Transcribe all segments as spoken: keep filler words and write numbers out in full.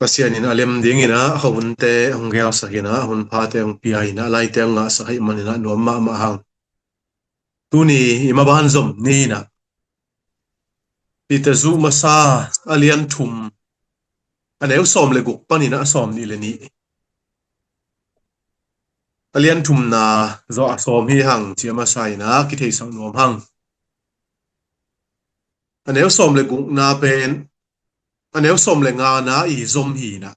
Pasian in a lem dingin ah a khuavunte hong gelsak in ah, a hun phate hong pia in ah, a laite hong ngahsak ahih manin ah nuam mahmah hang. Tuni i maban zom ni in ah Peter zuh masa a lian thum, a neu sawm le guk panin ah a sawm nih le nih. A lian thumna zawh a sawm hi hang, ci a masa in ah kitheisak nuam hang. A neu sawm le gukna pen, a neu sawm le ngana i zom hi in ah,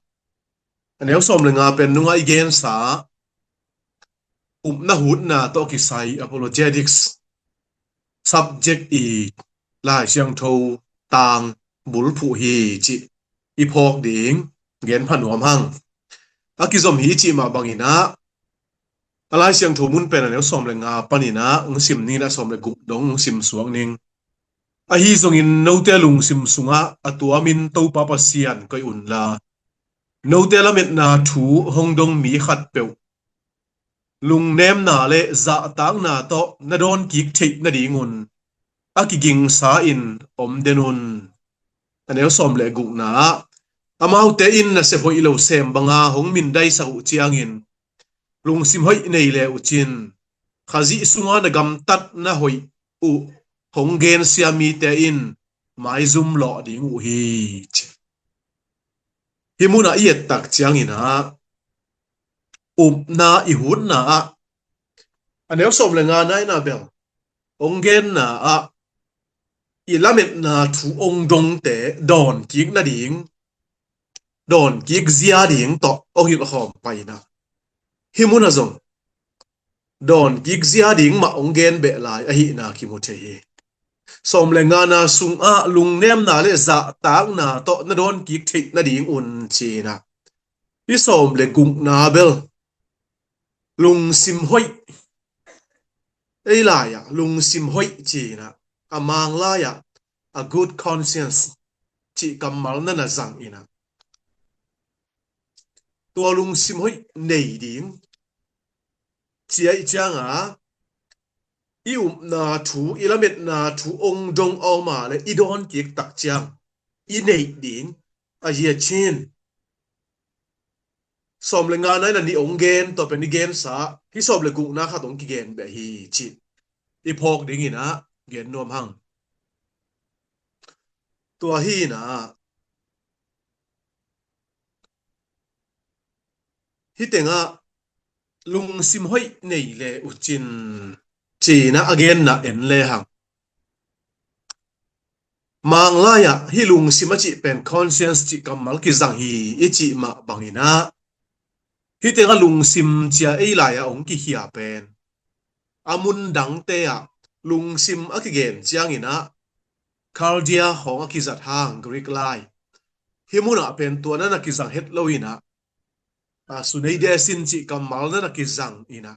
a neu sawm le nga pen nungah i gensa upna hutna tawh kisai apologetics subject i Lai Siangtho tang bulphuh hi cih i phawk ding gen pha nuam hang. A kizom hi cih mah bangin ah, a Lai Siangtho mun pen a neu sawm le nga panin ah hong sim ning in ah, sawm le guk dong hong sim suak ning. Ahi zongin note lungsim sungah a tuamin Topa Pasian koih unla, note lametna thu hong dong mi khatpeuh lungnemna le zahtakna tawh na dawnkik theih nadingun a kigingsa in om den un. A neu sawm le gukna ah, amaute in nasep hoih lo sem banga hong mindaisak uh ciangin lungsim hoih nei le uh cin, Khazih sunga na gamtatna hoih uh hong gensia mite in maizum lawh ding uh hi, ci. Hih munah i ettak ciangin ah, upna i hutna ah, a neu sawm le ngana in ah bel hong genna ah, i lametna thu hong dongte dawnkik nading, dawnkik zia ding tawh hong hilhkhawm pah in ah, hih munah zong dawnkik zia ding mah hong gen beh lai ahihna kimu thei hi. Sawm le ngana sungah lungnemna le zahtakna tawh na dawnkik theih nading un, ci in ah, hih sawm le gukna bel lungsim hoih, ei lai-ah lungsim hoih ci in ah, a Mang lai-ah a good conscience cih kammal na na zang in ah, tua lungsim hoih nei ding ci ahih cianga, i upna thu, i lametna thu hong dong a om a le i dawnkik tak ciang i neih ding a zia cin. Sawm le ngana in ah nih hong gen, tua pen i gensa, hih sawm le gukna khat hong kigen beh hi cih i phawk dingin ah gen nuam hang. Tua hi in ah, hih tengah lungsim hoih nei le uh cin, ci in ah a genna en le hang. Mang lai-ah hih lungsim a cih pen conscience cih kammal kizang hi i cih mah bangin ah, hih tengah lungsim ci-a ei lai-ah hong kikhia pen, a mun dangte ah lungsim a kigen ciangin ah, cardia khawng a kizat hang, Greek lai. Hih munah pen tua na na kizang het lo in ah, a, suneide sin cih kammal na na kizang in ah,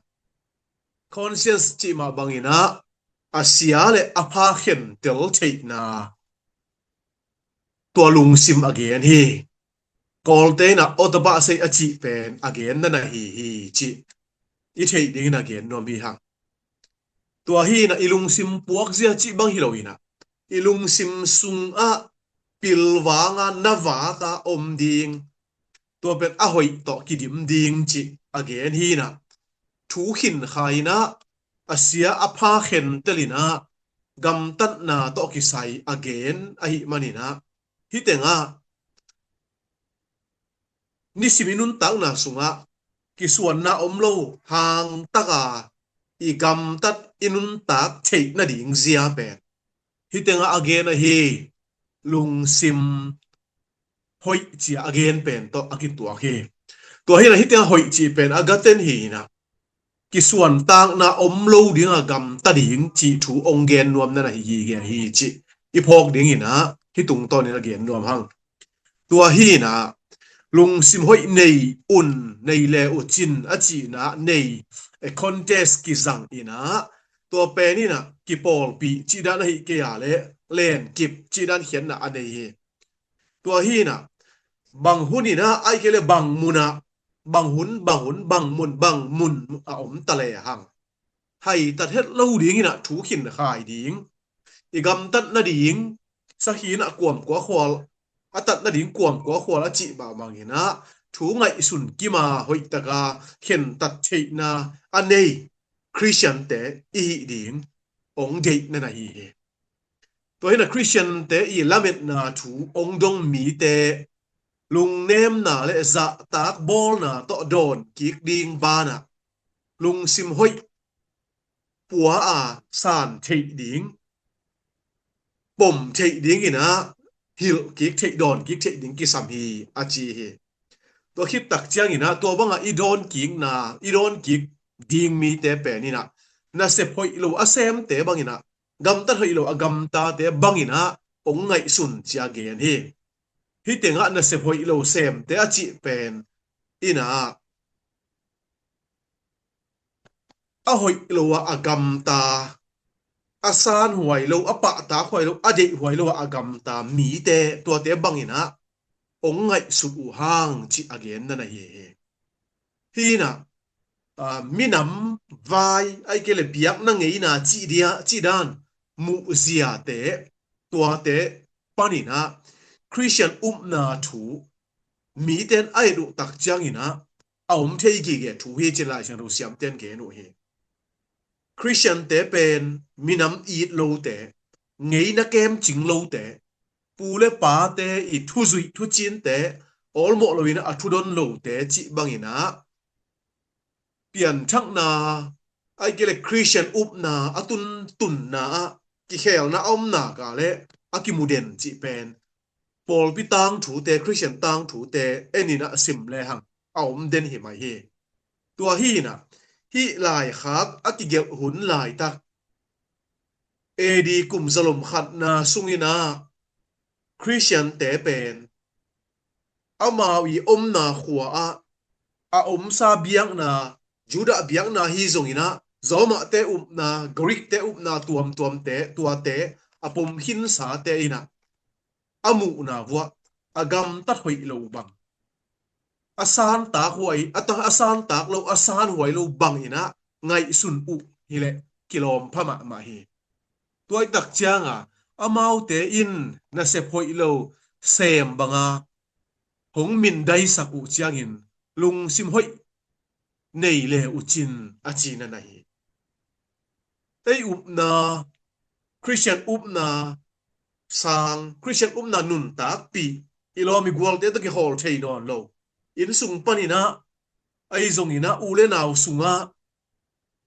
conscience cih mah bangin ah, a sia le a pha khentel theihna, tua lungsim a gen hi. Kawlte in ah otabah sei a cih pen a gen na na hi hi cih i theih dingin a gen nuam hi hang. Tua hi in ah i lungsim puakzia cih bang hi lo in ah, i lungsim sungah pilvanga na vaka om ding, tua pen a hoih tawh kidim ding cih a gen hi in ah, thu khin kha in ah, a sia a pha khentel in ah, gamtatna tawh kisai a gen ahih manin ah, hih tengah nisim i nuntakna sungah kisuanna om lo hangtaka i gamtat i nuntak theih nading zia pen, hih tengah a gen ahi lungsim hoih ci-a a gen pen tawh a kituak hi. Tua hi in ah hih tengah hoih cih pen agape hi in ah, kisuantakna om lo dinga gamta ding cih thu hong gen nuam na na hi gige hi cih i phawk dingin ah hih tungtawnin a gen nuam hang. Tua hi in ah, lungsim hoih nei un, nei le uh cin a cihna nei, e, contest kizang in ah, tua pen in ah kipawlpih cih dan ahi kei a le lenkip cih dan khiatna a nei hi. Tua hi in ah, bang hun in ah, ahih kei le bang mun ah, bang hun, bang hun, bang mun, bang mun a om ta le hang, haitat het lo dingin ah thu khin khai ding, i gamtat nading, sakhi in ah kuamkua khual a tat nading kuangkua khual a cih mah bangin ah thu ngaihsun kima hoih taka khentat theihna a nei Khristiante i hih ding hong deihna na hi hi. Tua hi-in ah Khristiante i lametna thu hong dong mite lungnemna le zahtak bawlna tawh dawn kik ding banah lungsim hoih pua a san theih ding, pom theih dingin ah hilh kik theih, dawn kik theih ding kisam hi, a ci hi. Tua khit tak ciangin ah tua bangah i dawn kikna, i dawn kik ding mite pen in ah nasep hoih lo a semte bangin ah, gamtat hoih lo a gamtate bangin ah hong ngaihsun ci-a gen hi. Hih tengah nasep hoih lo semte a cih pen in ah a hoih lo ah a gamta, a sanhuai lo, a pahtakhuai lo, a deihhuai lo ah a gamta mite, tuate bangin ah hong ngaihsut uh hang cih a genna na hi hi. Hi-in ah, ah, minam vai, ahih kei leh biakna ngeina cih dia, cih dan muhziate, tuate panin ah Khristian upna thu mite in a et uh tak ciangin ah a om thei gige thu hi ci-in Lai Siangtho siamte in gen uh hi. Khristiante pen minam it lote, ngeina kemcing lote, pu le pate i thuzuih thucinte, awlmawh loin a thudon lote cih bangin ah pianthakna, ahih kei leh Khristian upna a tuntunna ah kikhelna a om nak leh a kimu den cih pen pawlpi tangthute, Khristian tangthute en in ah sim lehang a om den hi mai hi. Tua hi-in ah hih laikhak a kigelh hun laitak A D kum zalom khatna sungin ah Khristiante pen amau i omna khua ah a omsa biakna, Judah biakna hi zongin ah, Romate upna, Greekte upna tuamtuamte, tuate a pom khinsate in ah a muhna vuah a gamtat hoih lo bang, a santak huai, a ta-, a santak lo, a sanhuai lo bangin ah ngaihsun uh hileh kilawm pha mahmah hi. Tua hi tak cianga amaute in nasep hoih lo sem banga hong mindaisak uh ciangin lungsim hoih nei le uh cin a cihna na hi. Ei upna, Khristian upna sang, Khristian upna nuntakpih i lawm i gualte tawh kihawl thei nawn lo. Inn sung panin ah, ahi zongin ah u le nau sungah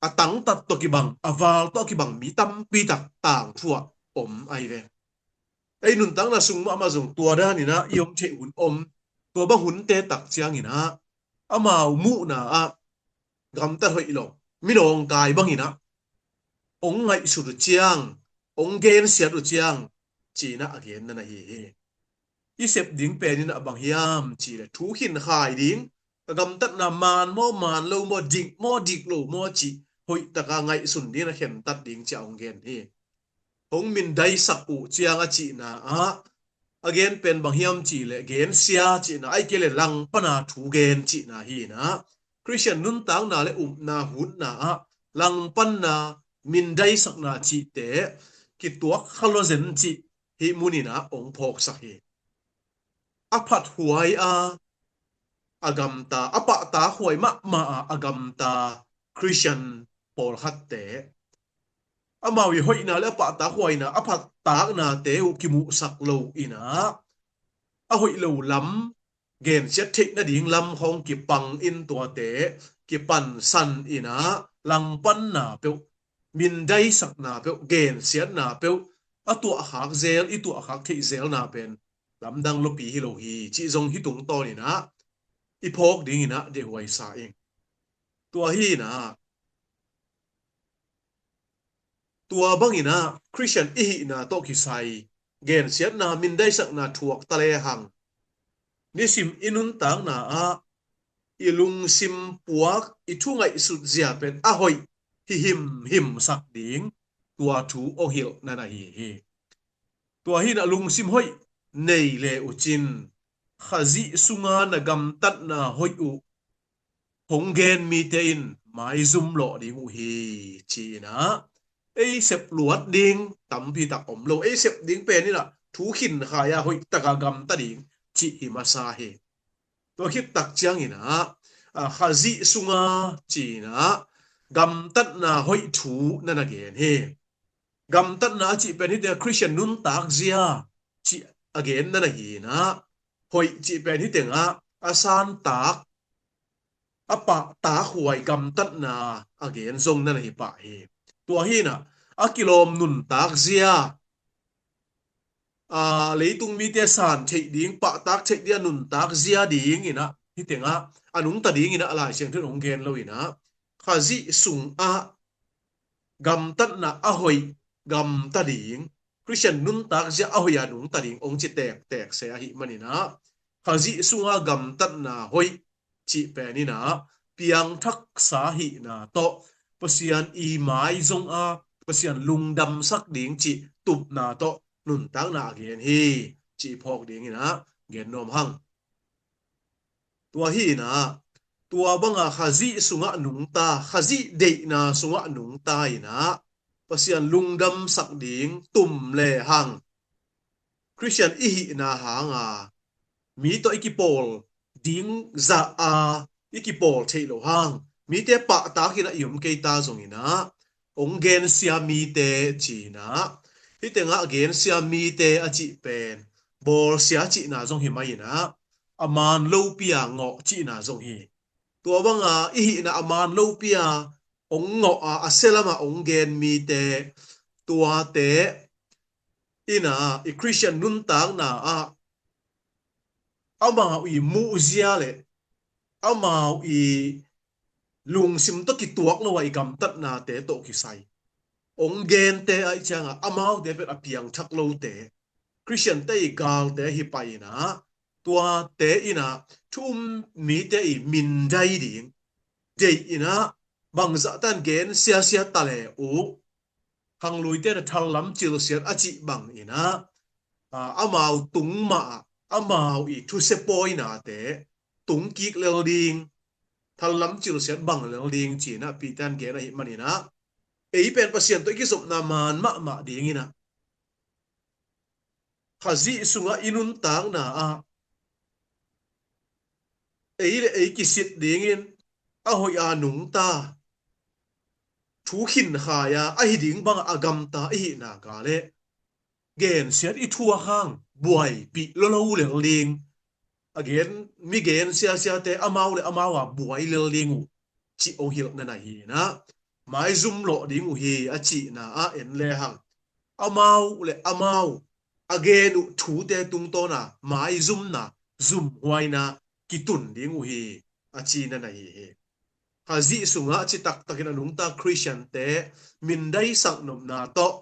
a tangtat tawh kibang, a val tawh kibang mi tampi tak tangthu ah om ahi ve. Ei nuntakna sung mahmah zong tua danin ah i om theih hun om. Tua bang hunte tak ciangin ah amau muhna ah gamtat hoih lo, minawngkai bangin ah hong ngaihsut uh ciang, hong gensiat uh ciang, ci-in ah a genna na hi hi. I sep ding pen in ah bang hiam cih leh thu khinkhai ding, ka gamtatna man maw, man lo maw, dik maw, dik lo maw cih hoih taka ngaihsun ding, na khentat ding ci-a hong gen hi. Hong mindaisak uh ciang a cihna ah a gen pen bang hiam cih leh gensia cihna, ahih kei leh langpanna thu gen cihna hi-in ah Khristian nuntakna le upna hutna ah langpanna, mindaisakna cihte kituak kha lua zen cih hih munin ah hong phawksak hi. A phathuai a, a gamta, a pahtakhuai mahmah a, a gamta Khristian pawlkhatte amau i hoihna le a pahtakhuaina, a phattaknate uh kimuhsak lo in ah a hoih lo lam, gensiat theih nading lam khawng kipang in tuate kipansan in ah langpanna peuh, mindaisakna peuh, gensiatna peuh a tuahkhak zel, i tuahkhak theih zelna pen lamdang lopi hi lo hi cih zong hih tungtawnin ah i phawk dingin ah deihhuai sa ing. Tua hi-in ah, tua bangin ah Khristian i hihna tawh kisai gensiatna, mindaisakna thuak ta lehang nisim i nuntakna ah i lungsim puak, i thu ngaihsut zia pen a hoih hi himhim sak ding, tua thu hong hilhna na hi hi. Tua hi-in ah lungsim hoih nei le uh cin, Khazih sunga na gamtatna hoih uh hong gen mite in maizum lawh ding uh hi, ci-in ah ei sep luat ding tampi tak om lo. Ei sep ding pen in ah thu khinkhai-a hoih taka gamta ding cih hi masa hi. Tua khit tak ciangin ah, a, Khazih sunga ci-in ah gamtatna hoih thu na na gen hi. Gamtatna a cih pen hite Khristian nuntak zia cih a gen na na hi-in ah, hoih cih pen hi tengah a santak, a pahtak huai gamtatna a gen zong na na hi pah hi. Tua hi-in ah a kilawm nuntak zia, a, leitung mite san theih ding, pahtak theih ding a nuntak zia dingin ah hi tengah a nungta dingin ah Lai Siangtho in hong gen lo-in ah Khazih sungah gamtatna a hoih gamta ding, Khristian nuntak zia a hoih a nungta ding hong ci tektek se ahih manin ah Khazih sunga gamtatna hoih cih pen in ah piangthaksa hihna tawh Pasian i mai zong a Pasian lungdamsak ding cih tupna tawh nuntakna a gen hi cih phawk dingin ah gen nuam hang. Tua hi-in ah tua banga Khazih sungah nungta, Khazih deihna sungah nungta in ah Pasian lungdamsak ding tum le hang Khristian i hihna hanga mi tawh i kipawl ding zah a i kipawl theih loh hang mite pahtak in ah i om kei ta zongin ah hong gensia mite ci-in ah, hi tengah gensia mite a cih pen bawlsia cihna zong hi mai-in ah a man lopi-a ngawh cihna zong hi. Tua banga i hihna a man lopi-a hong ngawh a a sia lamah hong gen mite, tuate in ah i Khristian nuntakna ah amau i muhzia le amau i lungsim tawh kituak lo a i gamtatnate tawh kisai hong gente ahih ciangah amaute pen a piangthak lote, Khristiante i galte hi pah in ah tuate in ah thu um mite i mindai ding deih in ah bangzah tan gen siasia ta le uh khangluite na thallam cilsiat a cih bangin ah, a, amau tung mah ah amau i thusia pawinate tung kik lel ding, thallam cilsiat bang lel ding ci-in ah Peter in gen ahih manin ah ei pen Pasian tawh i kizopna man mahmah dingin ah Khazih sungah i nuntakna ah ei le ei kisit dingin a hoih a nungta, thu khinkhai-a ahi ding bangah a gamta i hihna ka le gensiat i thuak hang buaipih lolo lel ding. A gen, mi gen siasiate amau le amau a buai lel ding uh cih hong hilh na na hi-in ah maizum lawh ding uh hi a cihna ah en le hang amau le amau a gen uh thute tungtawna maizumna zumhuaina kitun ding uh hi a ci na na hi hi. Khazih sungah ci taktakin a nungta Khristiante mindaisak nopna tawh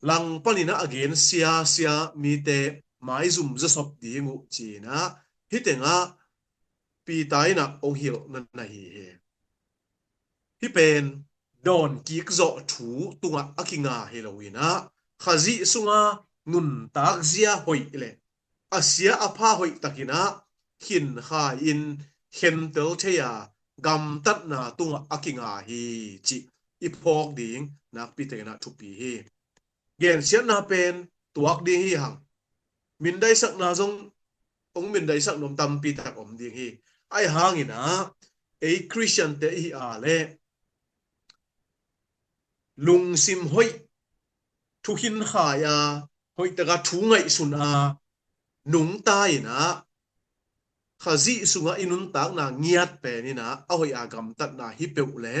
langpanin ah a gen siasia mite maizum zawsop ding uh ci-in ah hi tengah Peter in ah hong hilh na na hi hi. Hih pen dawn kik zawh thu tungah a kinga hi lo-in ah Khazih sunga nuntak zia hoih le a sia a pha hoih takin ah khinkhai-in khentel thei a gamtatna tungah a kinga hi cih i phawk ding nakpi takin ah thupi hi. Gensiatna pen tuak ding hi hang. Mindaisakna zong hong mindaisak nuam tampi tak om ding hi. Ahi hangin ah ei Khristiante i hi a le lungsim hoih, thu khinkhai-a hoih taka thu ngaihsun a nungta in ah Khazih sungah i nuntakna ngiat pen in ah a hoih a gamtatna hi peuh le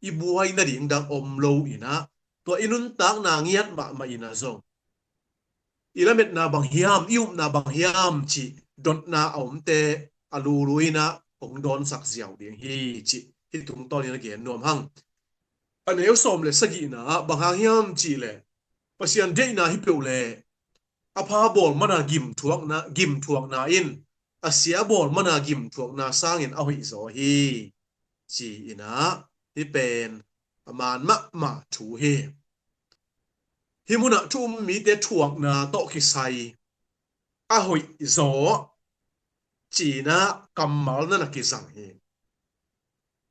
i buai nading dang om lo in ah tua i nuntakna ngiat mahmah in ah zong i lametna bang hiam, i upna bang hiam cih dotna a omte a lulu in ah hong dawnsak ziau ding hi cih hih tungtawnin a gen nuam hang. A neu sawm le sagihna ah bang hang hiam cih leh Pasian deihna hi peuh le a pha bawl mana gimthuakna, gimthuakna in a sia bawl mana gimthuakna sangin a hoih zaw hi ci-in ah hih pen a man mahmah thu hi. Hih munah thu um mite thuakna tawh kisai a hoih zaw ci-in ah kammal na na kizang hi.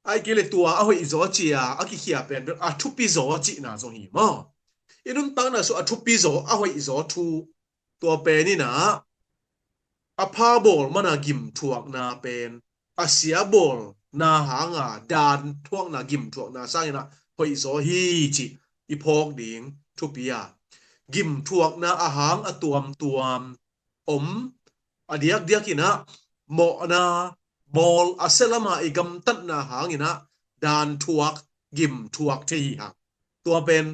Ahih kei leh tua a hoih zaw ci-a a kikhia pen a thupi zaw cihna zong hi maw? I nuntakna sung a thupi zaw, a hoih zaw thu Tua pen inah a pha bawl mana gimthuakna pen a sia bawlna hanga daan thuakna gimthuakna sanginah hoihzaw hi cih i phawk ding thupi a, gimthuakna a hang a tuamtuam om a diakdiak inah mawhna bawl a sia lama i gamtatna hanginah daan thuak gimthuak thei hi hang. Tua pen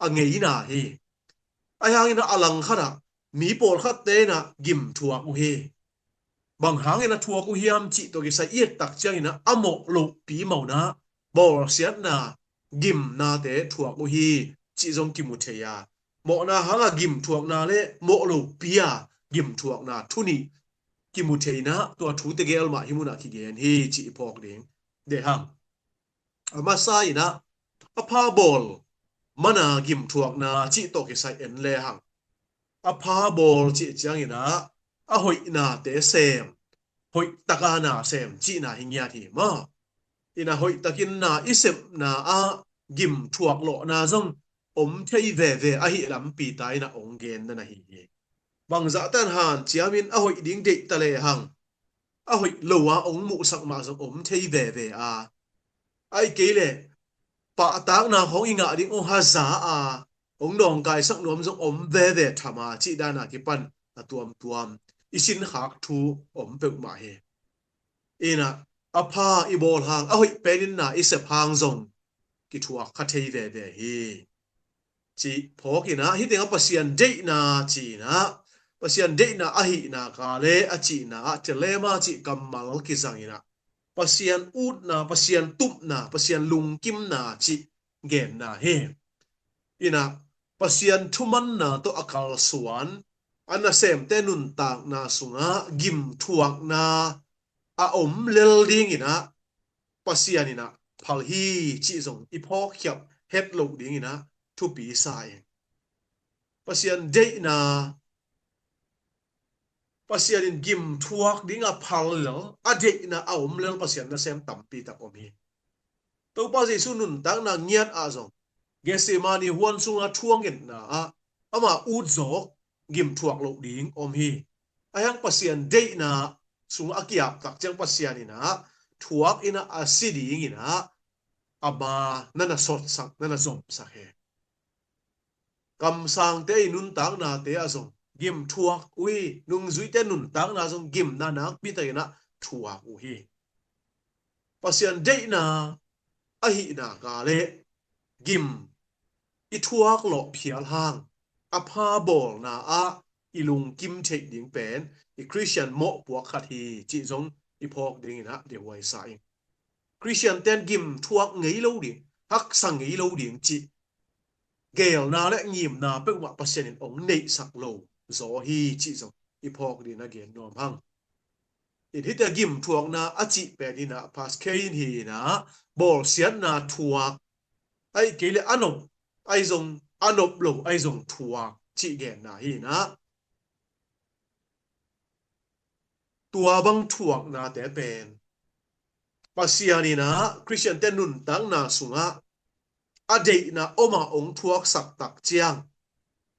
a ngeina hi. Ahi hanginah a langkhatah mi pawlkhatte inah gimthuak uh hi. Bang hangin a thuak uh hiam cih tawh kisai i et tak cianginah a mawh lohpi mawhna bawlsiatna gimnate thuak uh hi cih zong kimu thei a, mawhna hanga gimthuakna le mawh lopi a gimthuakna thu nih kimu thei inah tua thute gel mah hih munah kigen hi cih i phawk ding deih hang. A masa inah a pha bawl mana gimthuakna cih tawh kisai en le hang. A pha bawl cih cianginah a hoihnate sem, hoihtaka na sem cihna hi ngiat hi maw? Inah hoihtakin na i sepna ah gimthuak lawhna zong om thei veve ahi lampi ta inah ong genna na hi hi. Bangzahtan hanciamin a hoih ding deih ta le hang a hoih lo a ong muhsak mah zong om thei veve a, ahih kei leh pahtakna khawng i ngah ding ong haza a ong nawngkaisak nuam zong om veve tham a cih dana kipan a tuamtuam i sinkhak thu om peuhmah hi. Inah a pha i bawl hang a hoih penin na i sep hang zong kithuak kha thei veve hi. Cih phawk inah hih tengah Pasian deihna cih inah Pasian deihna ahihna ka le a cihna ah telema cih kammal kizang inah Pasian utna, Pasian tupna, Pasian lungkimna cih genna hi. Inah Pasian thumanna tawh a kalsuan a nasemte nuntakna sungah gimthuakna a om lel dinginah Pasian inah phal hi cih zong i phawkkhiat het loh dinginah thupi sa ing. Pasian deihna, Pasian in gimthuak dinga phal lel a deihna a om lel Pasian nasem tampi tak om hi. Topa Jesu nuntakna ngiat ah zong Gethsemane huan sunga thuangetna ah ama utzawk gimthuak loh ding om hi. Ahi hang Pasian deihna sungah a kiap tak ciang Pasian inah thuak inah a si dinginah ama na na sotsak na na zomsak hi. Kamsangte i nuntaknate ah zong gimthuak uh hi. Nungzuite nuntakna zong gimna nakpi takinah thuak uh hi. Pasian deihna ahihna ka le gim i thuak lawh phial hang a pha bawlna ah i lungkim theih ding pen i Khristian mawhpuak khat hi cih zong i phawk dinginah dehuai sa ing. Khristian ten gimthuak ngei lo ding, haksa ngei lo ding cih geelna le ngimna peuhmah Pasian in ong neihsak lo zaw hi cih zong i phawk ding a gen nuam hang. In hihte gimthuakna a cih pen inah Pascal in hi inah bawlsiatna thuak, ahih kei le a nop ahi zong a nop lo ahi zong thuak cih genna hi inah tua bang thuaknate pen Pasian inah Khristiante nuntakna sungah a deihna om a ong thuaksak tak ciang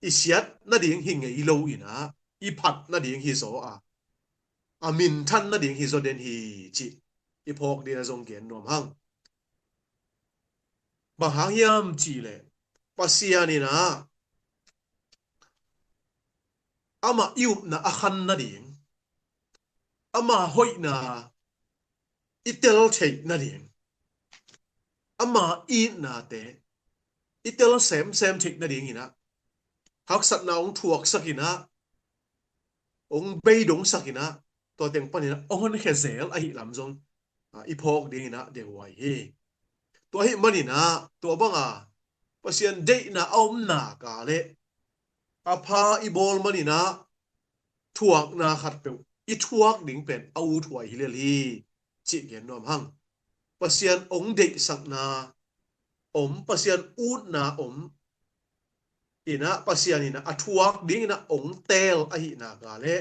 i siat nading hi ngei lo inah i phat nading hi zaw a, a minthan nading hi zaw den hi cih i phawk ding a zong gen nuam hang. Bang hang hiam cih leh Pasian inah amah i upna a khan nading, ama hoihna i tel theih nading, ama itnate i tel semsem theih nading inah haksatna ong thuaksak inah ong beidongsak inah tua teng pan inah ong honkhia zel ahih lam zong i phawk ding inah dehuai hi. Tua ahih man inah tua banga Pasian deihna a omna ka le a pha i bawl man inah thuakna khatpeuh i thuak ding pen a uthuai hi lel hi cih gen nuam hang. Pasian ong deihsakna om, Pasian utna om inah Pasian inah a thuak ding inah ong teel ahihna ka le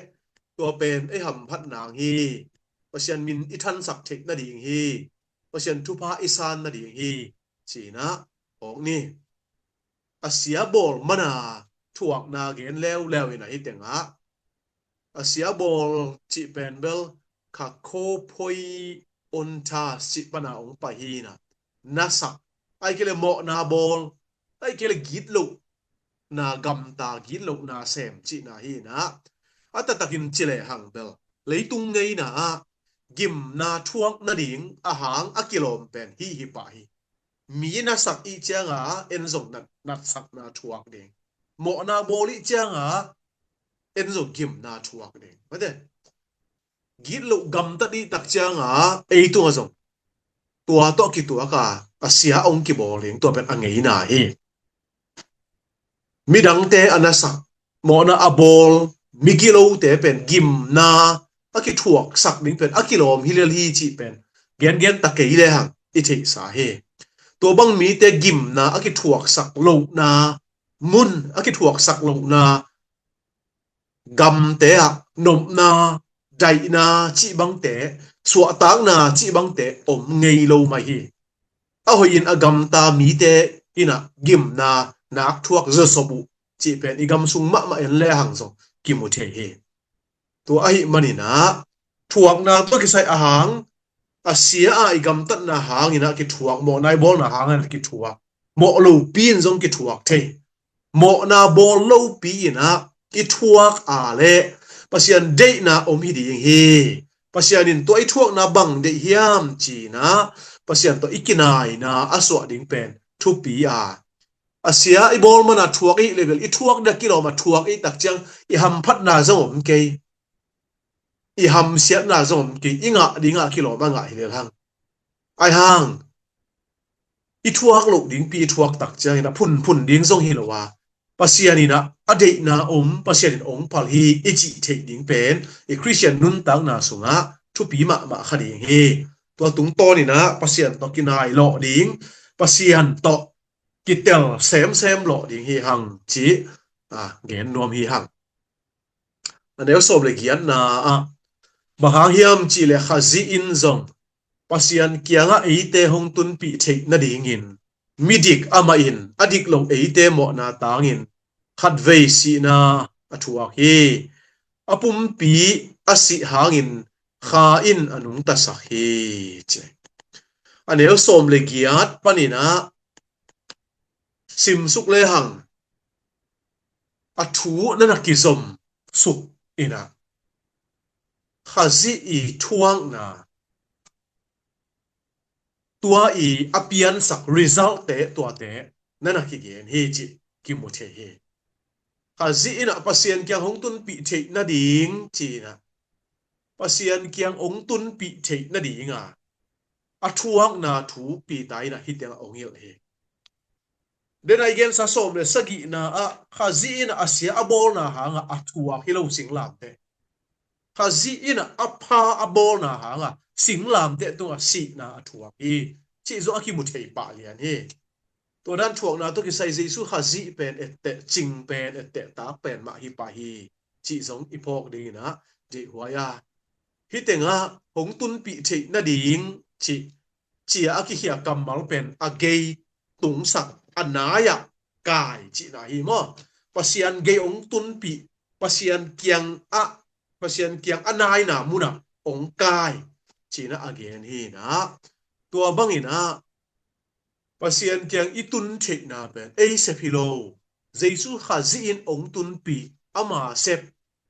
tua pen ei hamphat nang hi. Pasian min i thansak theih nading hi. Pasian thupha i san nading hi. Ci inah phawk ni. A sia bawl mana thuakna gen leuleu in ah hih tengah a sia bawl cih pen bel kha kho phoi on ta cih pana ong pai hi in ah na sak, ai kei le mawhna bawl, ai kei le gitlohna gamta, gitlohna sem cihna hi in ah a taktakin ci lehang bel leitung ngeina ah gimna thuak nading a hang a kilawm pen hih hi pah hi. Mi na sak i cianga en zong nat, natsakna thuak ding. Mawhna bawl i cianga en zong gimna thuak ding. Mate. Gitloh gamtat i tak cianga ei tunga zong tua tawh kituaka a sia ong kibawl ding, tua pen a ngeina hi. Midangte a nasak, mawhna a bawl, migilote pen gimna a kithuaksak ding pen a kilawm hi lel hi cih pen gengen ta kei lehang i theihsa hi. Tua bang mite gimna a kithuaksak lohna mun, a kithuaksak lohna gamte ah nopna, daihna cih bangte, suahtakna cih bangte om ngei lo mai hi. A hoihin a gamta mite in ah gimna nak thuak zawsop uh cih pen i gam sung mahmah en lehang zong kimu thei hi. Tua ahih manin ah thuakna tawh kisai a hang, a sia a i gamtatna hangin ah kithuak, mawhna i bawlna hangin ah kithuak, mawh lopi in zong kithuak thei. Mawhna bawl lopi in ah i thuak a leh Pasian deihna om hi ding hi. Pasian in tua i thuakna bang deih hiam ci-in ah Pasian tawh i kinaina a suah ding pen thupi a, a sia i bawl mana thuak i hih leh bel i thuak ding a kilawm a, thuak i tak ciang i hamphatna zong om kei, i hamsiatna zong om kei, i ngah ding a kilawm a ngah hi lel hang. Ai hang i thuak loh dingpi i thuak tak ciangin a phunphun ding zong hi lo a, Pasian in ah a deihna om, Pasian in ong phal hi i cih theih ding pen i Khristian nuntakna sungah thupi mahmah kha ding hi. Tua tungtawn in ah Pasian tawh kinai lawh ding, Pasian tawh kitel semsem lawh ding hi hang cih a gen nuam hi hang. A neu sawm le giatna ah bang hang hiam cih leh Khazih in zong Pasian kiangah eite hong tunpih theih nadingin midik amah in a dik lo eite mawhna tangin khatvei sihna a thuak hi. A pumpi a sih hangin Kha in a nungtasak hi ci. A neu sawm le giat panin ah simsuk lehang a thu na na kizom suk in ah Khazih i thuakna, tua i a piansak result te tuate na na kigen hi cih kimu thei hi. Khazih in ah Pasian kiang hong tunpih theih nading ci-in ah Pasian kiang hong tunpih theih nading a a thuakna thu Peter in ah hih tengah hong hilh hi. Dena i gensa sawm le sagihna ah Khazih in ah a sia a bawlna hangah a thuak hi lo singlamteh. Khazih in ah a pha a bawlna hangah singlamteh tungah sihna a thuak hi cih zong a kimu thei pah lian hi. Tua dan thuakna tawh kisai Jesu Khazih pen etteh, cing pen etteh, tak pen mah hi pah hi cih zong i phawk dingin ah deihhuai a, hih tengah hong tunpih theih nading cih cia a kikhia kammal pen a gei tungsak, a nai-ah kai cihna hi maw? Pasian gei hong tunpih, Pasian kiang ah, Pasian kiang a naina munah hong kai ci-in ah a gen hi in ah, tua bangin ah Pasian kiang i tun theihna pen ei sep hi lo. Jesu Khazih in hong tunpih, ama sep,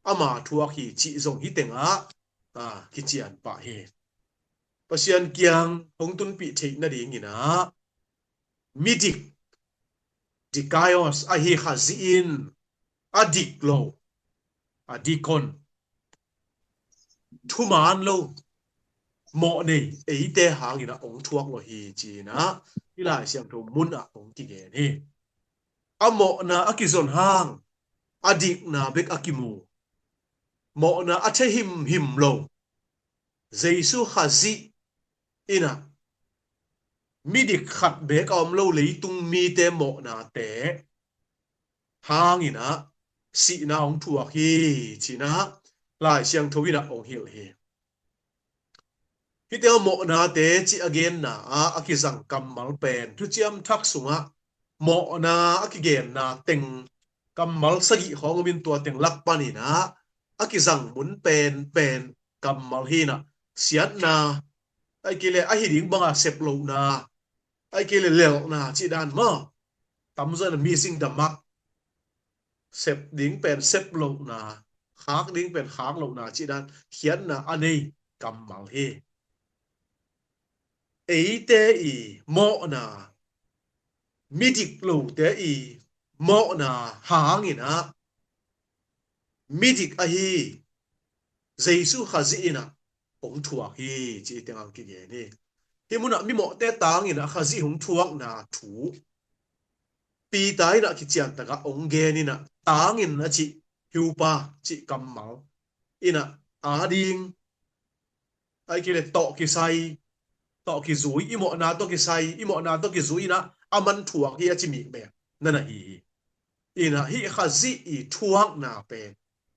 ama thuak hi cih zong hih tengah a kician pah hi. Pasian kiang hong tunpih theih nadingin ah midik, dikaios, ahi Khazih in a dik lo, a dikon, thuman lo, mawh nei eite hangin ah hong thuak lo hi ci-in ah hih Lai Siangtho mun ah hong kigen hi. A mawhna a kizon hang a dikna bek a kimu, mawhna a thei himhim lo Jesu Khazih in ah midik khat bek a om lo leitung mite mawhnate hangin ah sihna hong thuak hi ci-in ah Lai Siangtho in ah hong hilh hi. Hih tengah mawhnate cih a genna ah a kizang kammal pen Thuciam Thak sungah mawhna a kigenna teng kammal sagih khawng om in tua teng lak panin ah a kizang mun penpen kammal hi in ah, siatna, ahih kei leh ahi ding banga sep lohna, ahih kei leh lelhna cih dan maw, tamzaw in ah missing the mark, sep ding pen sep lohna, khak ding pen khak lohna cih dan khiatna a nei kammal hi. Eite i mawhna, midik lote i mawhna hangin ah midik ahi Jesu Khazih in ah hong thuak hi, cih teng hong kigen hi. Hih munah mimawhte tangin ah Khazih hong thuakna thu Peter in ah kician takah hong gen in ah, tangin a cih, hi uh pa cih kammal in ah, ading, ahih kei leh tawh kisai, tawh kizui, i mawhna tawh kisai, i mawhna tawh kizui in ah aman thuak hi a ci mikmeh na na hi hi. In ah hih Khazih i thuakna pen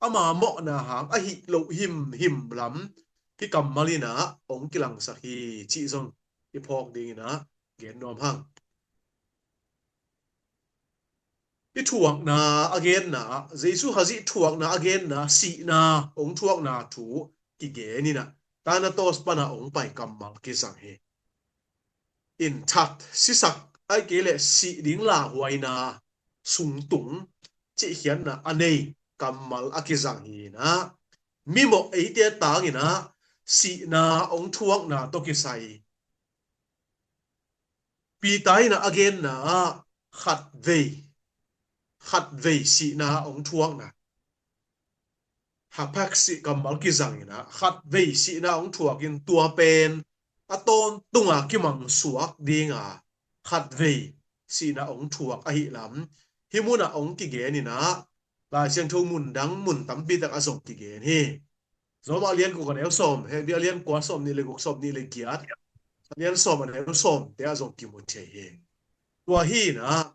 ama mawhna hang ahih loh himhim lam hih kammal in ah hong kilangsak hi, cih zong i phawk ding in ah gen nuam hang. I thuakna a genna, Jesu Khazih thuakna a genna, sihna hong thuakna thu kigen in ah, Thanatos pan ah hong pai kammal kizang hi. In that, sisak, ahih kei leh sih ding lauhuaina sungtung cih khiatna a nei kammal a kizang hi in ah, mimawh eite tangin ah sihna hong thuakna tawh kisai Peter in ah a genna ah khatvei, khatvei sihna hong thuakna, hapax cih kammal kizang in ah khatvei sihna hong thuak in, tua pen a tawntung a kimangsuak ding a khatvei sihna hong thuak ahih lam hih munah hong kigen in ah, Lai Siangtho mun dang mun tampi tak ah zong kigen hi. Rom a lian guk a neu sawm, Hebru a lian kua sawmnih le guk, sawmnih le giat, a lian sawm a neu sawmte ah zong kimu thei hi. Tua hi in ah,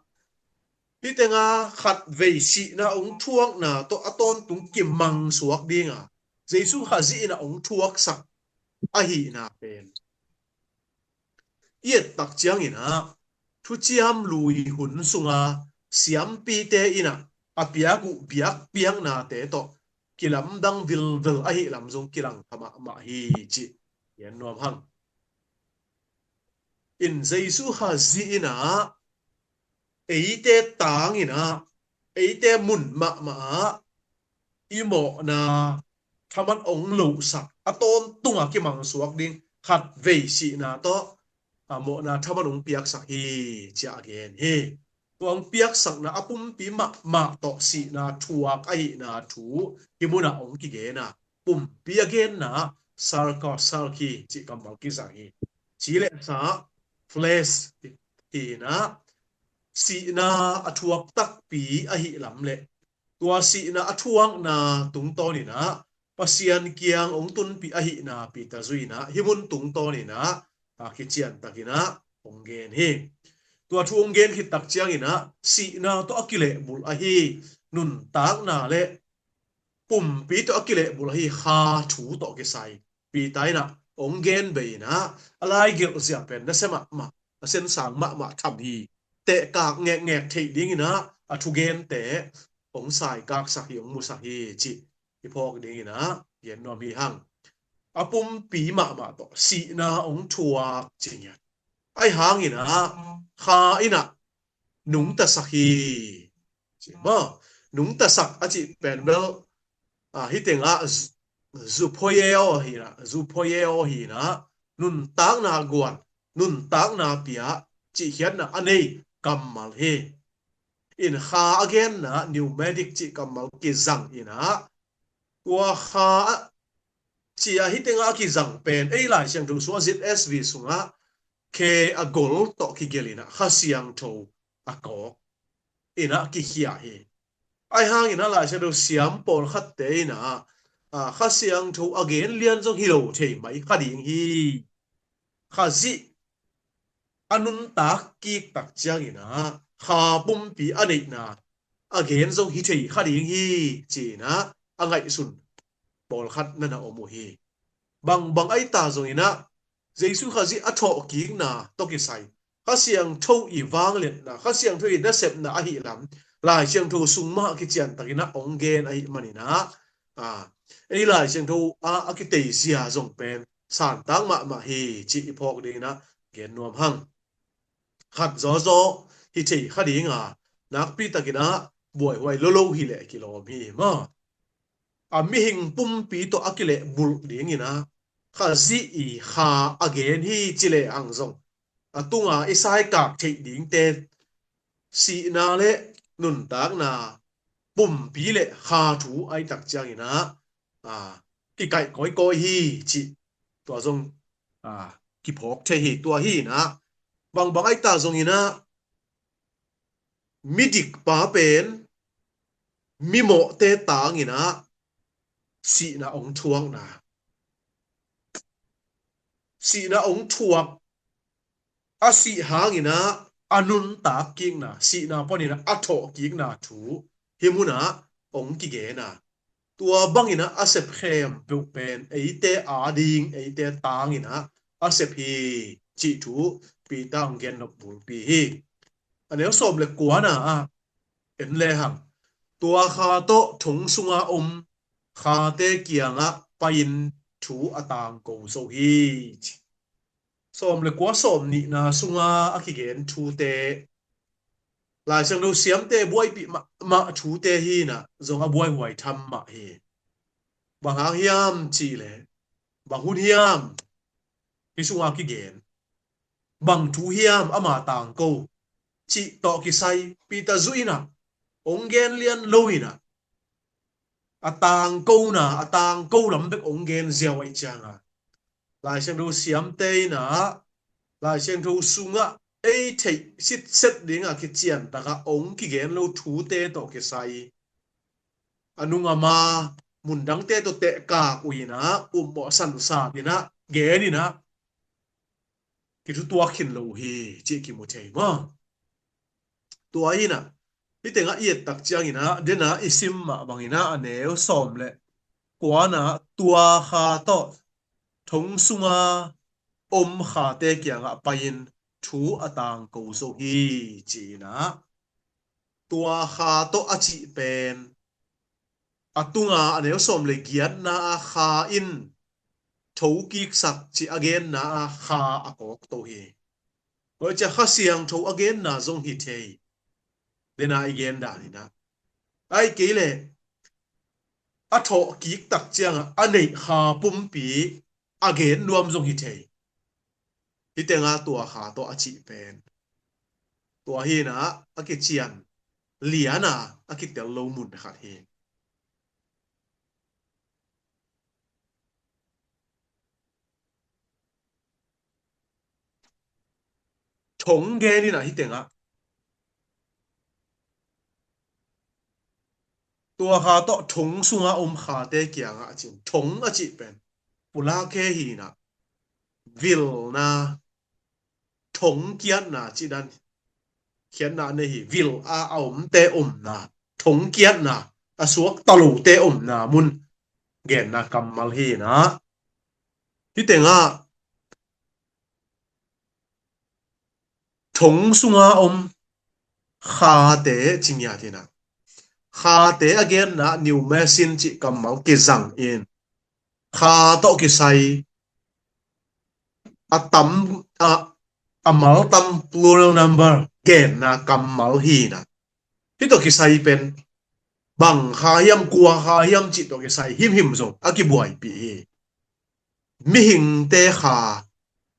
hih teng ah khatvei sihna hong thuakna tawh a tawntung kimangsuak ding a, Jesu Khazih in ah hong thuaksak ahihna pen i et tak ciangin ah, Thuciam Lui hun sunga siampite in ah a piak uh biakpiaknate tawh kilamdang vilvel ahih lam zong kilang kha mahmah hi, cih gen nuam hang. In Jesu Khazih in ah eite tangin ah, eite mun mahmah ah i mawhna thaman hong losak, a tawntung a kimangsuak ding khatvei sihna tawh a mawhna thaman hong piaksak hi, ci a gen hi. Tua hong piaksakna a pumpi mahmah tawh sihna thuak ahihna thu hih munah hong kigen a, pumpi a genna, sarx, sarx hi, cih kammal kizang hi. Ci le sa, flesh hi in ah, sihna a thuak takpi ahih lam le tua sihna a thuakna tungtawn in ah Pasian kiang hong tunpih ahihna Peter zui in ah hih mun tungtawn in ah a kician tak in ah hong gen hi. Tua thu hong gen khit tak ciangin ah sihna tawh a kilehbulh ahi nuntakna le pumpi tawh a kilehbulh ahi kha thu tawh kisai Peter in ah hong gen bei in ah, a laigelh zia pen nasia mahmah, a siansang mahmah tham hi. Tehkak ngekngek theih ding in ah a thugente hong saikaksak hi, hong musak hi, cih i phawk ding in ah gen nuam hi hang. A pumpi mahmah tawh sihna hong thuak ci ngiat. Ahi hangin ah kha in ah nungtasak hi, ci maw. Nungtasak a cih pen bel, a, hih teng ah zu-, zuphoieo hi in ah, zuphoieo hi in ah, nuntakna guan, nuntakna pia, cihkhiatna a nei kammal hi. In kha a genna pneumatic cih kammal kizang in ah, tua kha ci a hih teng ah a kizang pen ei Lai Siangtho sungah Z S V sungah khe a gol tawh kigelh in ah Kha Siangtho a kawk in ah kikhia hi. Ahi hangin ah Lai Siangtho siam pawlkhatte in ah, a, Kha Siangtho a gen lian zong hi lo thei mai kha ding hi. Khazih a nuntak kik tak ciangin ah kha pumpi a neihna a gen zong hi thei kha ding hi, ci in ah a ngaihsun pawlkhat na na om uh hi. Bangbang ahi ta zongin ah Jesu Khazih a thawhkikna tawh kisai Kha Siangtho i vangliatna, Kha Siangtho i nasepna ahih lam Lai Siangtho sung mah kician takin ah hong gen ahih manin ah, a, ei Lai Siangtho ah a kiteizia zong pen santak mahmah hi cih i phawk dingin ah gen nuam hang. Khat zawzaw hi thei kha ding a, nakpi takin ah buaihuai lolo hi leh kilawm hi maw. A, mihing pumpi tawh a kilehbulh dingin ah Khazih i Kha a gen hi ci lehang zong, a tunga i saikak theih dingte, sihna le nuntakna pumpi le Kha thu a hih tak ciangin ah, a, kikaih kawikawi hi cih tua zong, a, kiphawk thei hi. Tua hi in ah bangbang a hih ta zongin ah midikpa pen mimawhte tangin ah sihna hong thuakna, sihna hong thuak, a sih hangin ah a nuntak kikna, sihna panin ah a thawh kikna thu hih munah hong kigen a, tua bangin ah a sep khempeuh pen eite ading, eite tangin ah a sep hi cih thu Peter hong gen nop bulpi hi. A neu sawm le kuana ah en lehang, tua Kha tawh thong sunga om khate kiangah pai-in thu a tangko zo hi ci. Sawm le kua, sawm nihna sunga a kigen thute, Lai Siangtho siamte buaipih mahmah thute hi in ah zong a buaihuai tham mah hi. Bang hang hiam cih leh, bang hun hiam hih sunga kigen, bang thu hiam ama tangko cih tawh kisai Peter zuih in ah hong gen lian lo in ah, a tangkona, a tangko lam bek hong gen ziau ahih ciangin, Lai Siangtho siamte in ah Lai Siangtho sungah ei theih sitset dingah kician takah hong kigen lo thute tawh kisai, a nung a ma, mundangte tawh tehkak uh in ah, ummawh sansat in ah, gen in ah, kithutuak khin lo uh hi cih kimu thei maw. Tua hi in ah, hih tengah i et tak ciangin ah, den ah i sim mah bangin ah, a neu sawm le kuana ah, tua Kha tawh thong sunga om khate kiangah pai-in thu a tangko zo hi ci in ah, tua Kha tawh a cih pen, a tunga a neu sawm le giatna ah Kha in thokiksak cih a genna ah Kha a kawkto hi. Tua ciah Kha Siangtho a genna zong hi thei, den ah i gen dan in ah. Ahih kei leh a thawhkik tak ciangah a neih Kha pumpi a gen nuam zong hi thei. Hih tengah tua Kha tawh a cih pen, tua hi in ah a kician lian a, a kitel lo mun khat hi. Thong gen in ah hih tengah, tua Kha tawh thong sunga om khate kiangah a cin, thong a cih pen pulak hi in ah, vilna, thong kiatna cih dan khiatna nei hi. Vil a, a omte omna, thong kiatna, a suakta lote omna mun genna kammal hi in ah, hih tengah thong sunga om khate ci ngiat in ah, khate a genna ah pneumasin cih kammal kizang in, Kha tawh kisai a tam, a, a mal tam, plural number genna kammal hi in ah, hih tawh kisai pen bang Kha hiam, kua Kha hiam cih tawh kisai himhim zong a kibuaipih hi. Mihingte Kha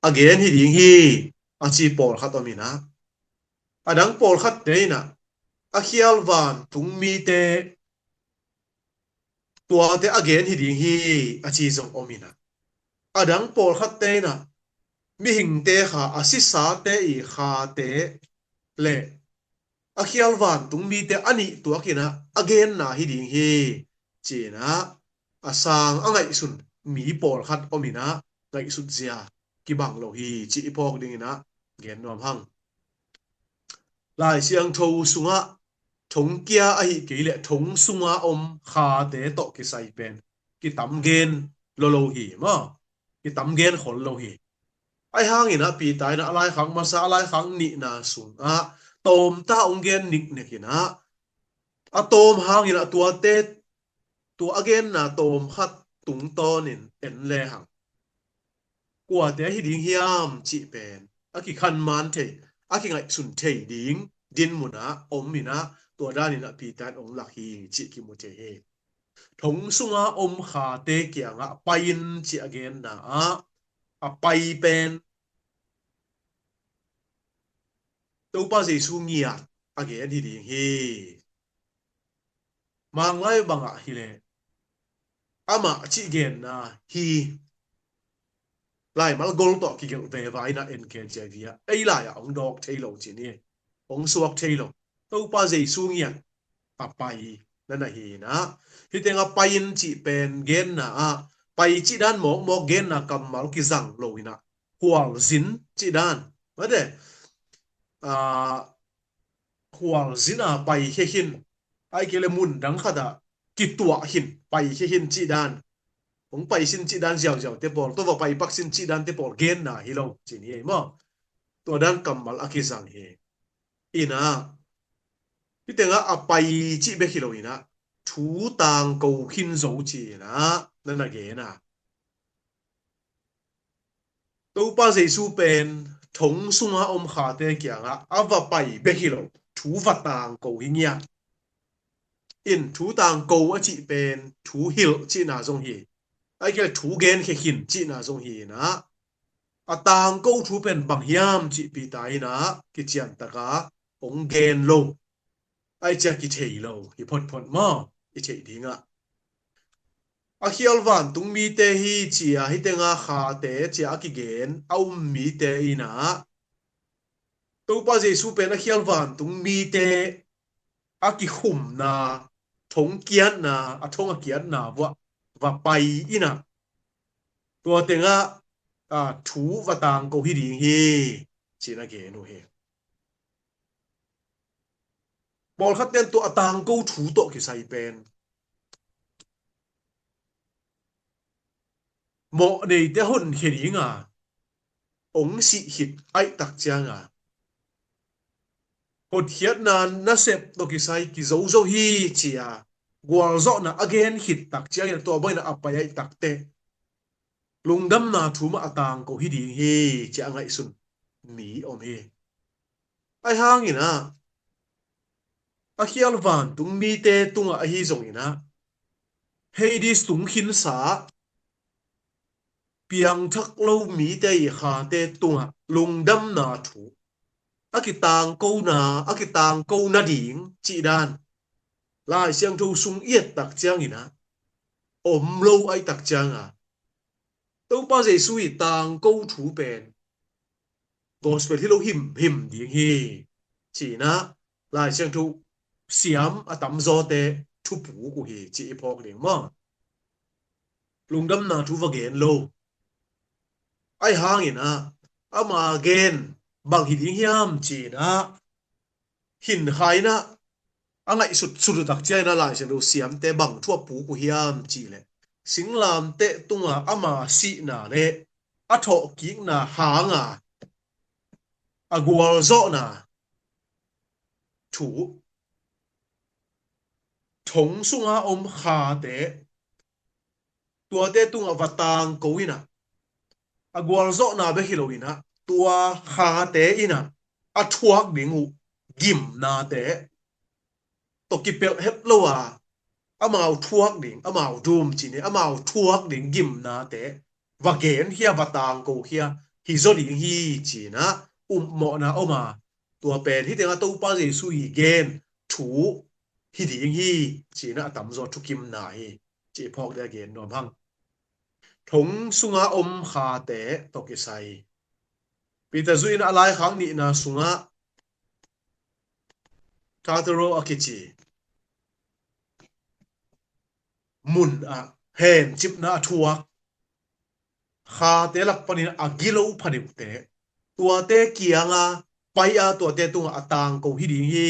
a gen hi ding hi, a ci pawlkhat om in ah, a dang pawlkhatte in ah a khial vantung mite, tuate a gen hi ding hi, a ci zong om in ah, a dang pawlkhatte in ah mihingte Kha, a sisate i Khate le a khial vantung mite a nih tuak in ah a genna hi ding hi ci in ah, a sang a ngaihsun mi pawlkhat om in ah, ngaihsut zia kibang lo hi cih i phawk ding in ah gen nuam hang. Lai Siangtho sungah thong kia ahih kei leh thong sunga om khate tawh kisai pen kitam gen lolo hi maw. Kitam gen khol lo hi. Ahi hangin ah Peter in ah a laikhak masa, a laikhak nihna sungah tawmta hong gen niknek in ah, A tawm hangin a tuate, tua a genna tawm khat tungtawnin en lehang, kuate ahi ding hiam cih pen a kikhanman thei, a kingaihsun thei ding dinmunah om inah, tua daninah Peter in hong lak hi cih kimu thei hi. Thong sunga om khate kiangah pai in cih a genna ah a pai pen Topa Jesu ngiat a gen hi ding hi. Manglai bangah hileh amah cih genna hi. Laimal gol tawh kigelh veva inah N K J V ah ei lai-ah hong dawk thei lo cih ni, hong suak thei lo. Topa Jesu ngiat a pai na na hi inah, hih tengah pai in cih pen genna ah pai cih dan mawkmawk genna kammal kizang lo inah, khualzin cih dan, mate, ah, khualzin a pai khia khin, ahih kei leh mun dang khatah kituah khin, pai khia khin cih dan, hong pai sin cih dan ziauziau te pawl, tua va pai pak sin cih dan te pawl genna hi lo cih ni ei maw? Tua dan kammal a kizang hi. Inah, hih tengah a pai cih bek hi lo inah, thu tangko khin zo ci inah na na gen a. Topa Jesu pen thong sunga om khate kiangah a va pai bek hi lo, thu va tangko hi ngiat. In thu tangko a cih pen thu hilh cihna zong hi, ahih kei leh thu genkhia khin cihna zong hi inah, a tangko thu pen bang hiam cih Peter inah kiciantaka hong gen lo. Ahih ciang kithei lo hi photphot maw, i theih dingah. A khial vantung mite hi cia, hih tengah khate cia a kigen a um mite inah, Topa Jesu pen a khial vantung mite a kikhumna, thong kiatna, a thong a kiatna vuah va pai inah, tua tengah, a, thu va tangko hi ding hi cih na gen uh hi. Pawlkhat ten tua a tangko thu tawh kisai pen mawh neite honkhia dinga hong sih khit ahih tak cianga, hotkhiatna nasep tawh kisai kizozo hi cia gualzawhna a gen khit tak ciangin tua bangin a pai ahih takteh lungdamna thu mah a tangko hi ding hi cia a ngaihsun mi om hi. Ahi hanginah a khial vantung mite tungah ahi zonginah Hades tung khinsa piangthak lo mite i khate tungah lungdamna thu a kitangkona, a kitangko nading cih dan Lai Siangtho sung i et tak cianginah om lo ahih tak cianga, Topa Jesu i tangko thu pen gospel hi lo himhim ding hi. Cinah Lai Siangtho siam a tamzawte thupuk uh hi ci i phawk ding maw? Lungdamna thu va gen lo. Ahi hanginah ama gen bang hi ding hiam cinah hinkhainah a ngaihsutsut uh tak cianginah Lai Siangtho siamte bang thu a puk uh hiam cihleh, singlamteh tunga ama sihna le a thawhkikna hanga a gualzawhna thu, thong sunga om khate, tuate tungah va tangko inah, a gualzawhna bek hi lo inah tua khate inah a thuak ding uh gimnate tawh kipelh het lo a, amau thuak ding, amau dum cini, amau thuak ding gimnate va gen khia, va tangko khia hi zaw ding hi cinah upmawhna om a, tua pen hih tengah Topa Jesu i gen thu hi ding hi cinah a tamzaw thukimna hi ci phawk ding a gen nuam hang. Thong sunga om khate tawh kisai Peter zuh in a laikhak nihna sungah Tartaro a kici mun ah hencipna a thuak khate lak panin a gilo pha deuhte, tuate kianga pai-a tuate tungah a tangko hi ding hi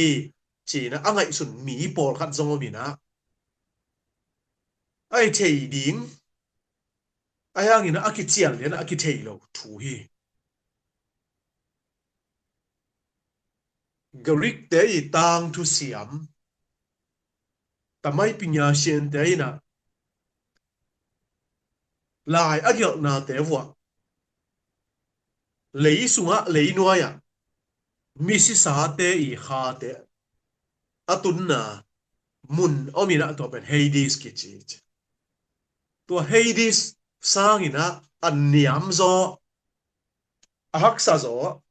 cinah a ngaihsun mi pawlkhat zong om inah, a i thei ding, ahi hanginah a kician lianah a kithei lo thu hi. Greek-te i tangthu siam Tamai Ping Yashin te in ah lai a gelhnate vuah lei sungah, lei nuai-ah misisate i khate a tunna mun om in ah, tua pen Hades kici. Tua Hades sangin ah a niam zaw, a haksa zaw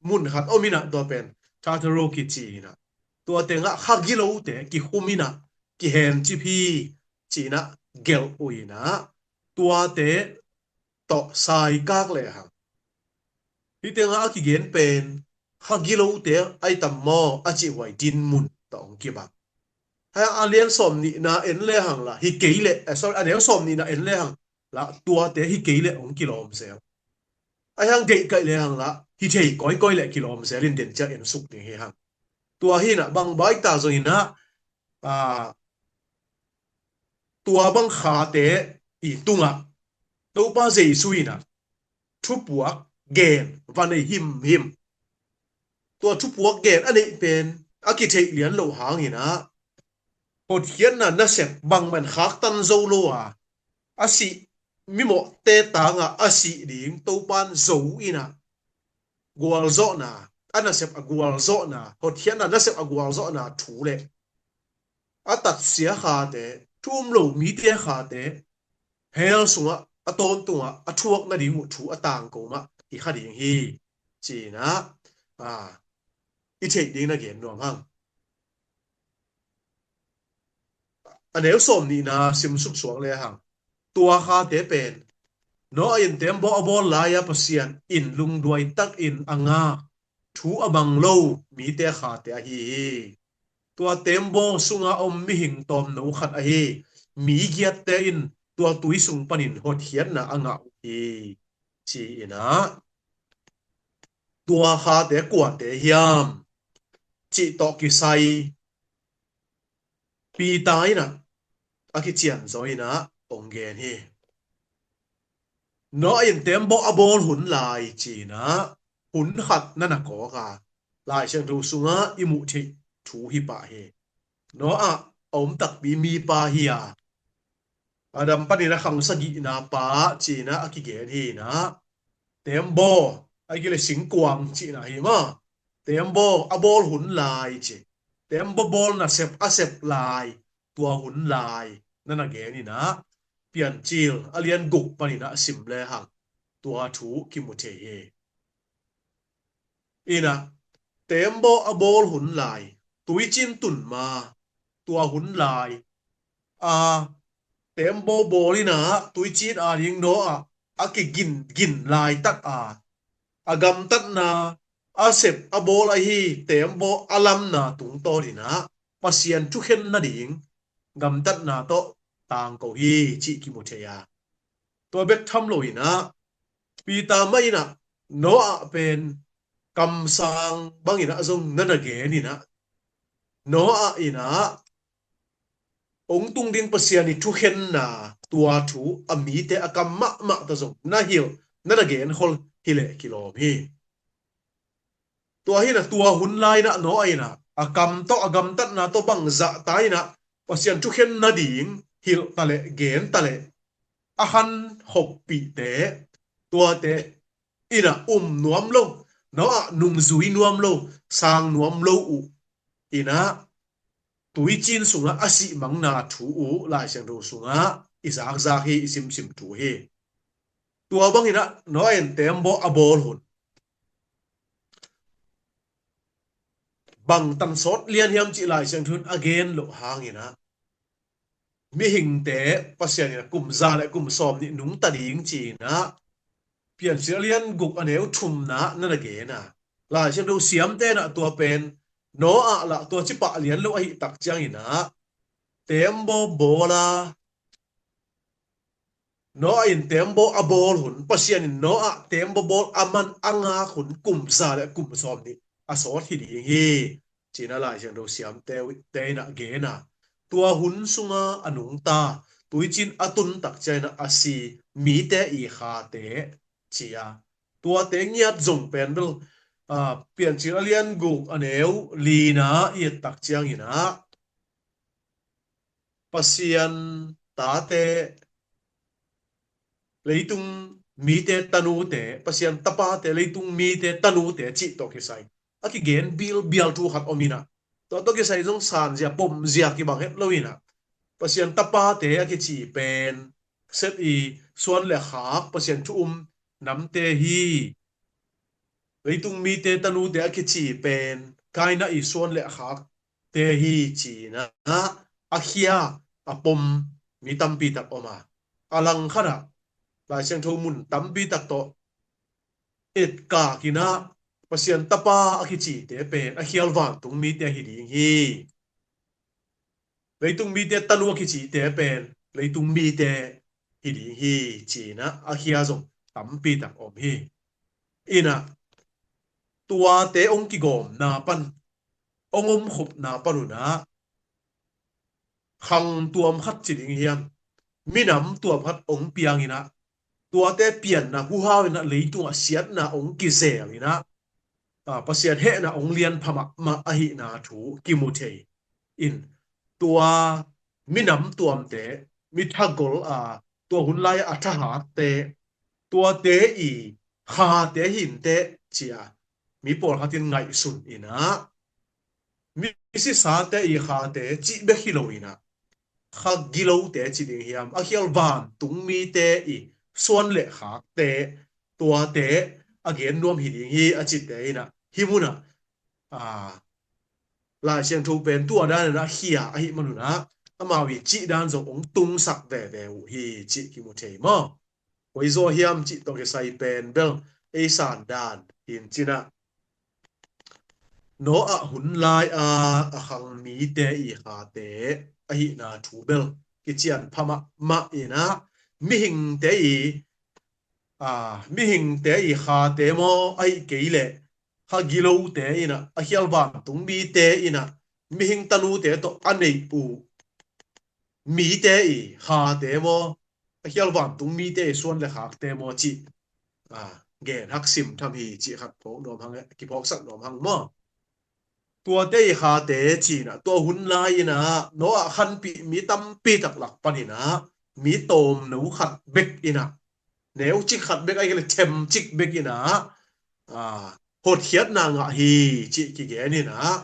mun khat om in ah, tua pen Tartaro kici in ah, tua tengah kha gilote kikhum in ah, kihencip hi ci-in ah gelh uh in ah, tuate tawh saikak lehang, hih tengah a kigen pen kha gilote ahi tam maw a cih huai dinmun tawh hong kibang. Hih a lian sawm nihna en lehang lah hi kei leh, eh, sorry, a neu sawm nihna en lehang lah tuate hi kei leh hong kilawm zel. Ahi hang deihkaih lehang lah hi thei kawikawi leh kilawm zel in den ciang en suk ding hi hang. Tua hi in ah bang baita zong in ah, ah, tua bang khate i tungah Topa Jesu in ah thupuak gen va nei himhim. Tua thupuak gen a neih pen a kitheih lian loh hangin ah hotkhiatna nasep bangmah in khaktan zo lo a, a sih mimawhte tangah a sih ding Topa in zo in ah gualzawhna, a nasep a gualzawhna, hotkhiatna nasep a gualzawhna thu leh a tatsia khate, thu um lo mite khate hell sungah a tawntungah a thuak nading uh thu a tangko mah hi kha ding hi ci-in ah, ah, i theih ding na gen nuam hang. A neu sawm nihna simsuk suak lehang, tua khate pen Noah in tembaw a bawl lai-a Pasian in lungduai takin a ngak thu a bang lo mite khate ahi hi. Tua tembaw sunga om mihing tawmno khat ahi mi giatte in tua tui sung panin hotkhiatna a ngah uh hi ci-in ah, tua khate kuate hiam cih tawh kisai Peter in ah a kician zaw in ah hong gen hi. Noah in tembaw a bawl hun lai ci-in ah hun khat na na kawk a, Lai Siangtho sungah i muh theih thu hi pah hi. Noah a om takpi mipa hi a, Adam panin a khang sagihna pa ci-in ah a kigen hi in ah, tembaw, a kile singkuang cihna hi maw, tembaw a bawl hun lai ci, tembaw bawl nasep a sep lai, tua hun lai na na gen in ah, Piancil a lian guk panin ah sim lehang tua thu kimu thei hi. In ah tembaw a bawl hun lai, tuicin tun ma tua hun lai, a tembaw bawl in ah tuicin ading Noah a kigingin laitak a, a gamtatna a sep a bawl ahi tembaw a lamna tungtawn in ah Pasian thukhen nading gamtatna tawh tangko hi cih kimu thei a, tua bek tham lo in ah Peter mah in ah Noah pen kamsang bangin ah zong na na gen in ah, Noah in ah hong tung ding Pasian i thukhenna tua thu a mite a kam mahmah tawh zong na hilh, na na genkhol hi leh kilawm hi. Tua hi in ah tua hun lai in ah Noah in ah a kam tawh a gamtatna tawh bangzah ta in ah Pasian thukhen nading hilh taleh gen taleh a khan hoppihte, tuate in ah um nuam lo, Noah nungzui nuam lo, sang nuam lo uh in ah tuicin sungah a sihmangna thu uh Lai Siangtho sungah i zakzak hi, i simsim thu hi. Tua bangin ah Noah in tembaw a bawl hun bang tansawt lian hiam cih Lai Siangtho in a gen loh hangin ah mihingte Pasian in ah kum za le kum sawm nih nungta ding ci-in ah Piancil a lian guk a neu thumna na na gen a, Lai Siangtho siamte in ah tua pen Noah lah tua ci pah lian lo ahih tak ciangin ah tembaw bawl a, Noah in tembaw a bawl hun, Pasian in Noah tembaw bawl a man a ngak hun kum za le kum sawm nih a sawt hi ding hi ci-in ah Lai Siangtho siamte in ah gen a, tua hun sunga a nungta, tuicin a tun tak ciangin ah a si mite i khate ci a, tuate ngiat zong pen bel, ah, Piancil a lian guk a neu lina i et tak ciangin ah Pasian tate, leitung mite tanute, Pasian tapate, leitung mite tanute cih tawh kisai a kigen bilbial thu khat om inah, tua tawh kisai zong sanzia pomzia kibang het lo inah, Pasian tapate a kici pen set i suan le khak Pasian thu um namte hi. Leitung mite tanute a kici pen Kaina i suan le khakte hi, ci-inah a khia a pom mi tampi tak om a, a langkhatah Lai Siangtho mun tampi tak tawh etkak inah Pasian tapa a kicite pen a khial vantung mite hi ding hi. Leitung mite tanu a kicite pen leitung mite hi ding hi, ci-inah a khia zong tampi tak om hi. Inah tuate hong kigawmna pan, hong omkhopna pan unah khang tuam khat ci ding hiam, minam tuam khat hong piang inah, tuate pianna huhau inah leitungah siatna hong kizel inah, a, Pasian hehna hong lianpha mahmah ahihna thu kimu thei in, tua minam tuamte, mi thagol a, tua hun lai a thahakte, tuate i khate hinteh cia mi pawlkhat in ngaihsun inah, misisate i khate cih bek hi lo inah, kha gilote ci ding hiam, a khial vantung mite i suan le khakte, tuate a gen nuam hi ding hi a cite inah, hih munah, a, Lai Siangtho pen tua dan inah khia ahih man unah amau i cih dan zong hong tungsak veve uh hi cih kimu thei maw? Koi zaw hiam cih tawh kisai pen bel ei san dan hin cinah, Noah hun lai a a khang mite i khate ahihna thu bel kician pha mahmah inah, mihingte i, a, mihingte i khate maw, ahih kei leh kha gilote inah, a khial vantung mite inah mihing tanute tawh a neih uh mite i khate maw, a khial vantung mite i suan le khakte maw cih, a, gen hak sim tham hi cih khat phawk nuam hang, kiphawksak nuam hang maw? Tuate i khate ci-inah, tua hun lai inah Noah khanpih mi tampi tak lak pan inah mi tawmno khat bek inah, neucik khat bek ahih kei leh themcik bek inah, a, hotkhiatna ngah hi cih kigen inah,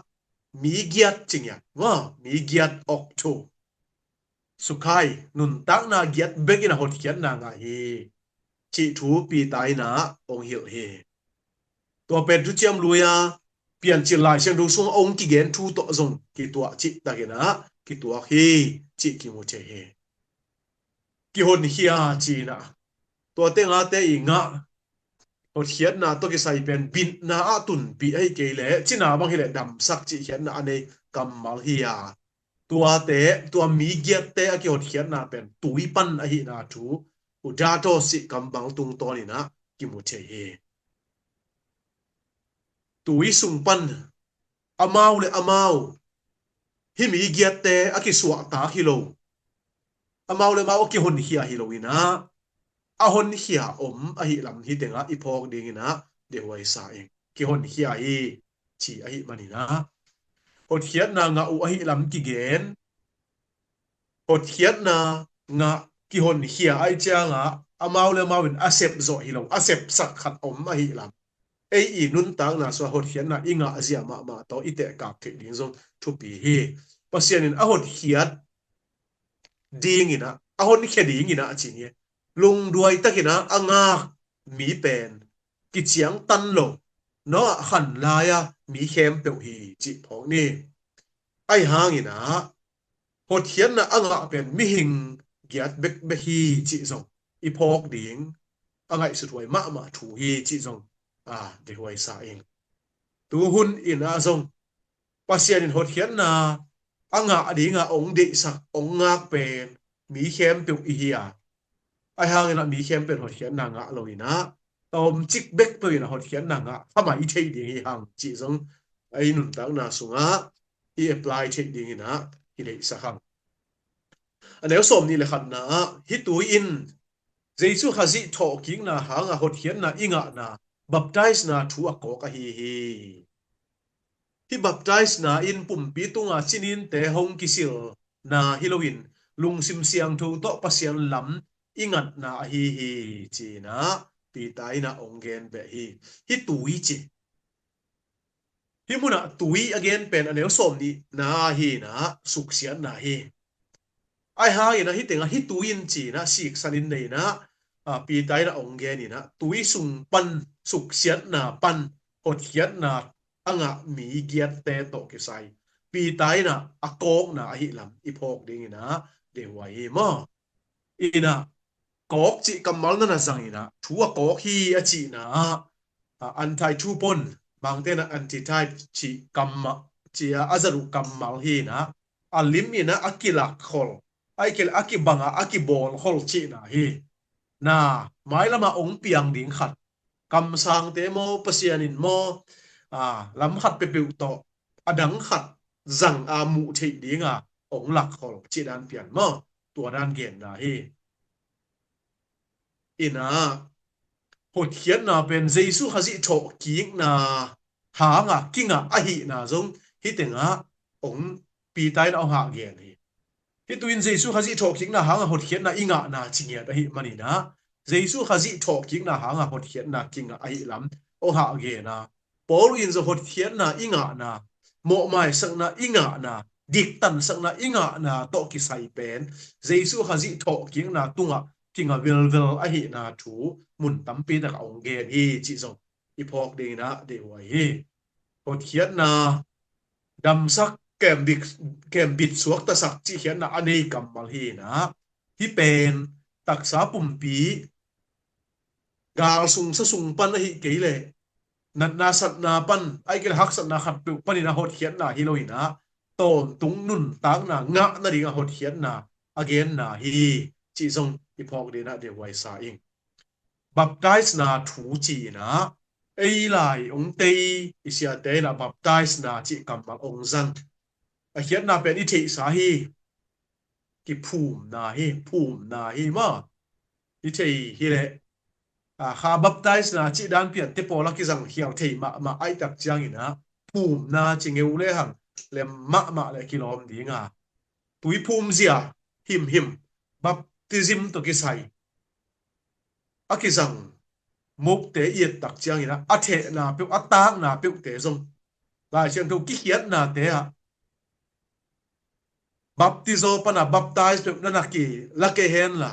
mi giat ci ngiat maw, mi giat awk thu sukhai, nuntakna giat bek inah hotkhiatna ngah hi cih thu Peter inah hong hilh hi. Tua pen thuciam lui-a Piancil Lai Siangtho sungah hong kigen thu tawh zong kituah cih tak inah kituak hi cih kimu thei hi. Kihonkhia ci-inah, tuate ngate i ngah hotkhiatna tawh kisai pen bitna ah tunpih ahih kei leh cina bang hi leh damsak cihkhiatna a nei kammal hi a, tuate, tua mi giatte a kihotkhiatna pen tui pan ahihna thu, udato sih kammal tungtawn inah kimu thei hi. Tui sung pan amau le amau, hih mi giatte a kisuahtak hi lo, amau le amau a kihonkhia hi lo inah, a honkhia om ahih lam hih tengah i phawk ding inah dehuai sa ing. Kihonkhia hi ci ahih man inah, hotkhiatna ngah uh ahih lam kigen, hotkhiatna ngah, kihonkhia ahih ciangah amau le amau in a sep zawh hi lo, a sepsak khat om ahih lam, ei i nuntakna sungah hotkhiatna i ngah zia mahmah tawh i tehkak theih ding zong thupi hi. Pasian in a hotkhiat ding inah, a honkhia ding inah a ci ni. Lungduai tak inah a ngak mi pen kiciangtan lo, Noah khan lai-a mi khempeuh hi cih phawk ni. Ahi hang inah hotkhiatna a ngah pen mihing giat bekbek hi cih zong i phawk ding, a ngaihsuthuai mahmah thu hi cih zong, a, dehuai sa ing. Tu hun inah zong Pasian in hotkhiatna a ngah dingah hong deihsak, hong ngak pen mi khempeuh i hi a, ahi hang inah mi khempeuh in hotkhiatna ngah lo inah, tawmcik bek peuh inah hotkhiatna ngah kha mai thei ding hi hang cih zong ei nuntakna sungah i apply theih ding inah i deihsak hang. A neu sawmnih le khatna ah, hih tui in Jesu Khazih thawhkikna hanga hotkhiatna i ngahna baptisena thu a kawk ahi hi. Hih baptisena in pumpi tunga cininte hong kisilna hi loin lungsim siangtho tawh Pasian lam i ngatna ahi hi, ci-in ah Peter in ah hong gen beh hi. Hih tui ci. Hih munah tui a gen pen a neu sawm nihna hi-in ah suksiatna hi. Ahi hangin ah hih tengah hih tui in ci-in ah siksan in nei-in ah, a, Peter in ah hong gen in ah tui sung pan suksiatna pan hotkhiatna a ngah mi giatte tawh kisai Peter in ah a kawkna ahi lam i phawk dingin ah deihhuai hi maw? In ah kawk cih kammal na na zang in ah thu a kawk hi a cihna ah, a, anti-thu pon, Mangte in ah antitype cih kammal, ci-a a zat uh kammal hi-in ah a lim in ah a kilakkhol, a kibang a, a kibawlkhol cihna hi. Na, mailam ah hong piang ding khat, kamsangte maw, Pasian in maw, a, lam khat peuhpeuh tawh a dang khat zang a muh theih ding a hong lakkhol cih dan pian maw? Tua dan genna hi. In ah hotkhiatna pen Jesu Khazih thawhkikna hanga kingah ahihna zong hih tengah hong Peter in ah hong hah gen hi. Hih tui in Jesu Khazih thawhkikna hanga hotkhiatna i ngahna ci ngiat ahih manin ah Jesu Khazih thawhkikna hanga hotkhiatna kingah ahih lam hong hah gen a, Paul in zong hotkhiatna i ngahna, mawhmaisakna i ngahna, diktansakna i ngahna tawh kisai pen Jesu Khazih thawhkikna tungah kingah velvel ahihna thu mun tampi takah hong gen hi cih zong i phawk dingin ah deihhuai hi. Hotkhiatna, damsak, kembit, kembit suaktasak cih khiatna a nei kammal hi-in ah hih pen taksa pumpi gal sung sa sung pan ahih kei leh natna satna pan, ahih kei leh haksatna khatpeuh panin ah hotkhiatna hi lo-in ah tawntung nuntakna ngah nading ah hotkhiatna a genna hi cih zong i phawk dingin ah deihhuai sa ing. Baptisena thu ci-in ah ei lai hong tei i siate in ah baptisena cih kammal hong zang. A khiatna pen i theihsa hi. Kiphumna hi, phumna hi maw? I thei hi leh, a, kha baptisena cih dan pian te pawl a kizang khial thei mahmah ahih tak ciangin ah phumna ci ngeu lehang lem mahmah leh kilawm ding a, tui phumzia himhim, baptism tawh kisai a kizang mukte i et tak ciangin ah a thehna peuh, a takna peuhte zong Lai Siangtho kikhiatnate ah baptizo pana baptize peuh na na kila kei hen la,